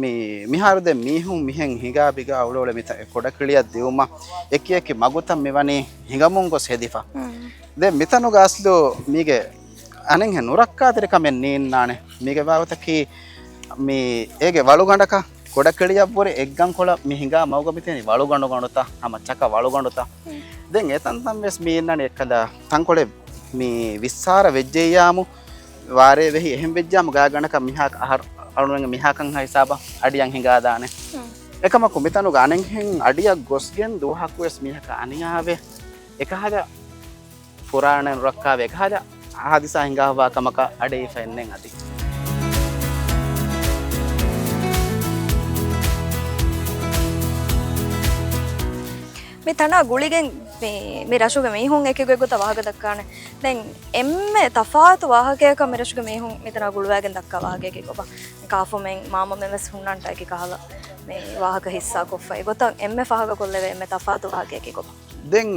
މި، މިހާރު ދެން މީހުން މިހެން ހިނގާ ބިގާ އުޅެ އުޅެ މިތަ-، ކޮޑަކިޅިއަށް ދިއުމަށް އެކި އެކި މަގުތައް މިވަނީ ހިނގަމުން ގޮސް ހެދިފަ. ހުން. ދެން މިތަނުގަ އަސްލު މީގެ އަނެއްހެން ނުރައްކާތެރިކަމެއް ނީންނާނެ. މީގެ ވާގޮތަކީ މި އޭގެ ވަޅުގަނޑަކަށް ކޮޑަކިޅިއަށްވުރެ އެއްގަނޑުކޮޅަށް މި ހިނގާ މަގުގަ މިތިބެނީ ވަޅުގަނޑުގަނޑުތައް، ހަމަ ޗަކަ ވަޅުގަނޑުތައް. ހުން. ދެން އެތަންތަން ވެސް މި އިންނަނީ އެއްކަލަ ތަންކޮޅެއް މި ވިއްސާރަ ވެއްޖެއްޔާމު ވާރޭ ވެހި އެހެން ވެއްޖާމު ގާތްގަނޑަކަށް މިހާ އަހަރު އަޅުގަނޑުމެންގެ މިހާކަން ހިސާބަށް އަޑިއަށް ހިނގާދާނެ. ހުން. އެކަމަކު މިތަނުގަ އަނެއްހެން އަޑިއަށް ގޮސްގެން ދުވަހަކުވެސް މީހަކަށް އަނިޔާވެ އެކަހަލަ ފުރާނަ ނުރައްކާވެ އެކަހަލަ ހާދިސާ ހިނގާފަވާ ކަމަކަށް އަޑެއް އިފަ އެންނެން އަދި. މި ތަނާ ގުޅިގެން މި، މި ރަށުގެ މީހުން އެކި ގޮތްގޮތަށް ވާހަކަ ދައްކާނެ. ދެން އެންމެ ތަފާތު ވާހަކަޔަކަށް މި ރަށުގެ މީހުން މިތަނާ ގުޅުވައިގެން ދައްކާ ވާހަކަޔަކީ ކޮބާ؟ ކާފުމެން މާމަމެން ވެސް ހުންނަންޓަ އެކި ކަހަލަ މި ވާހަކަ ހިއްސާކޮށްފަ. އެގޮތަށް އެންމެ ފާހަގަކޮށްލެވޭ އެންމެ ތަފާތު ވާހަކަޔަކީ ކޮބާ؟ ދެން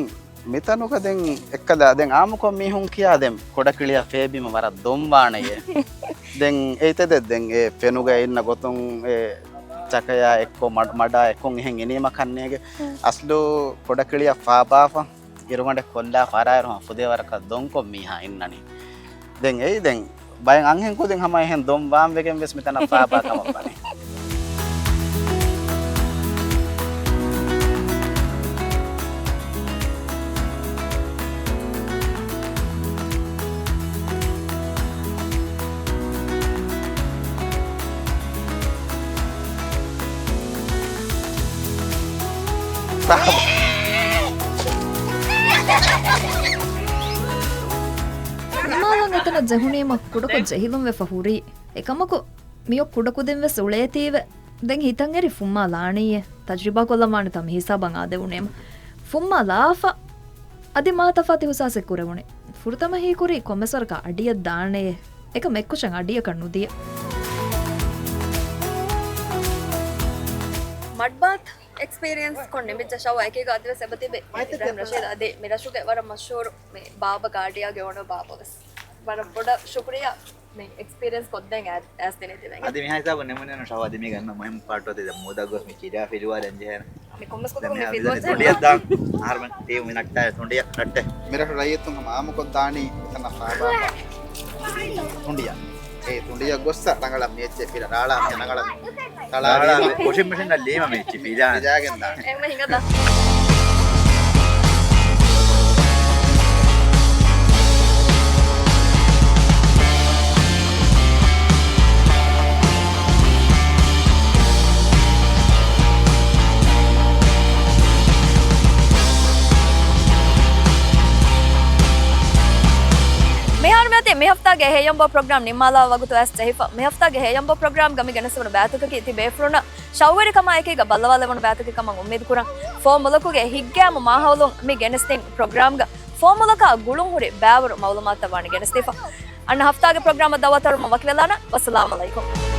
މިތަނުގަ ދެން އެއްކަލަ ދެން އާއްމުކޮށް މީހުން ކިޔާ ދެން ކޮޑަކިޅިއަށް ފޭބީމަ ވަރަށް ދޮންވާނެޔޭ. ދެން އެއްތެދެއް ދެން އެ ފެނުގަ އިންނަ ގޮތުން އެ ޗަކަޔާ އެއްކޮށް މަޑް-، މަޑާ އެއްކޮށް އެހެން އިނީމަ ކަންނޭގެ. ހުން. އަސްލު ކޮޑަކިޅިއަށް ފާބާފަ އިރުގަނޑެއް ކޮށްލާ ފަރާއިރު ހަމަ ފުދޭވަރަކަށް ދޮންކޮށް މީހާ އިންނަނީ. ދެން އެއީ ދެން ބައެއް އަންހެން ކުދިން ހަމަ އެހެން ދޮން ވާން ވެގެން ވެސް މިތަނަށް ފާބާ ކަމަށް ވަނީ. ނިމާލަން އެތަނަށް ޖެހުނީމަ ކުޑަކޮށް ޖެހިލުންވެފަ ހުރީ. އެކަމަކު މިއޮއް ކުޑަކުދިން ވެސް އުޅޭތީވެ. ދެން ހިތަށް އެރި ފުއްމާ ލާނީއޭ. ތަޖްރިބާ ކޮށްލަން ވާނެތާ މި ހިސާބަށް އާދެވުނީމަ. ފުއްމާ ލާފަ އަދި މާ ތަފާތު އިހުސާސެއް ކުރެވުނީ. ފުރަތަމަ ހީކުރީ ކޮންމެސް ވަރަކަށް އަޑިއަށް ދާނެޔޭ. އެކަމް އެއްކޮށަށް އަޑިއަކަށް ނުދިޔަ. މަޑްބާތް އެކްސްޕީރިއެންސް ކޮށް ނިމިއްޖެ ޝައު އެކީގަ އަދިވެސް އެބަތިބެ އިބްރާހިމް ރަޝީދު އަދި މި ރަށުގެ ވަރަށް މަޝްހޫރު މި ބާބަ ގާޑިއާގެ އޯނަރ ބާބަވެސް. ވަރަށް ބޮޑަށް ޝުކުރިއްޔާ މި އެކްސްޕީރިއެންސް ކޮށްދޭން އައި-، އައިސް ދިނީ ތިބެން. އަދި މިހާ ހިސާބު ނިމުނީނު ޝައު އަދި މީގަ އަންނަ މުހިންމު ޕާޓު އަދި ދެން މޫދަށް ގޮސް މި ކިރިޔާ ފިލުވާލަން ޖެހޭނެ. މި ކޮންމެސް ގޮތަކުން މި ފިލުވަން ތުނޑިއަށް ދާން. އަހަރުމެން ޓީމް މި ނައްޓާ ތުނޑިއަށް ނައްޓޭ. މިރަށު ރައްޔިތުން ހަމަ އާއްމުކޮށް ދާނީ އެތަނަށް ފާބާ ތުނޑިއަށް. އޭ ތުނޑިއަށް ގޮއްސަ ރަނގަޅަށް މި އެއްޗެއް ފިލަ ރާޅާ މި ރަނގަޅަށް ތަޅާލީ. ވޮޝިން މެޝިން އަށް ލީމަ މި އެއްޗެއް ފިލާ. ފިލާގެން ދާނެ. އެންމެ ހިނގަދާ. މިހާރު މިއޮތީ މި ހަފްތާގެ ހެޔޮނބޯ ޕްރޮގްރާމް ނިންމާލާ ވަގުތު އައިސް ޖެހިފަ. މި ހަފްތާގެ ހެޔޮނބޯ ޕްރޮގްރާމްގަ މި ގެނެސްވުނު ބައިތަކަކީ ތި ބޭފުޅުންނަށް ޝައުވެރިކަމާ އެކީގަ ބައްލަވާލެވުނު ބައިތަކެއް ކަމަށް އުއްމީދު ކުރަން. ފޯ މުލަކުގެ ހިތްގައިމު މާހައުލުން މި ގެނެސްދިން ޕްރޮގްރާމްގަ ފޯ މުލަކާ ގުޅުން ހުރި ބައިވަރު މައުލޫމާތުތައް ވާނެ ގެނެސްދީފަ. އަންނަ ހަފްތާގެ ޕްރޮގްރާމަށް ދައުވާތަރުމަށް ވަކިވެލާނަން. ވައްސަލާމް އަލައިކުމް.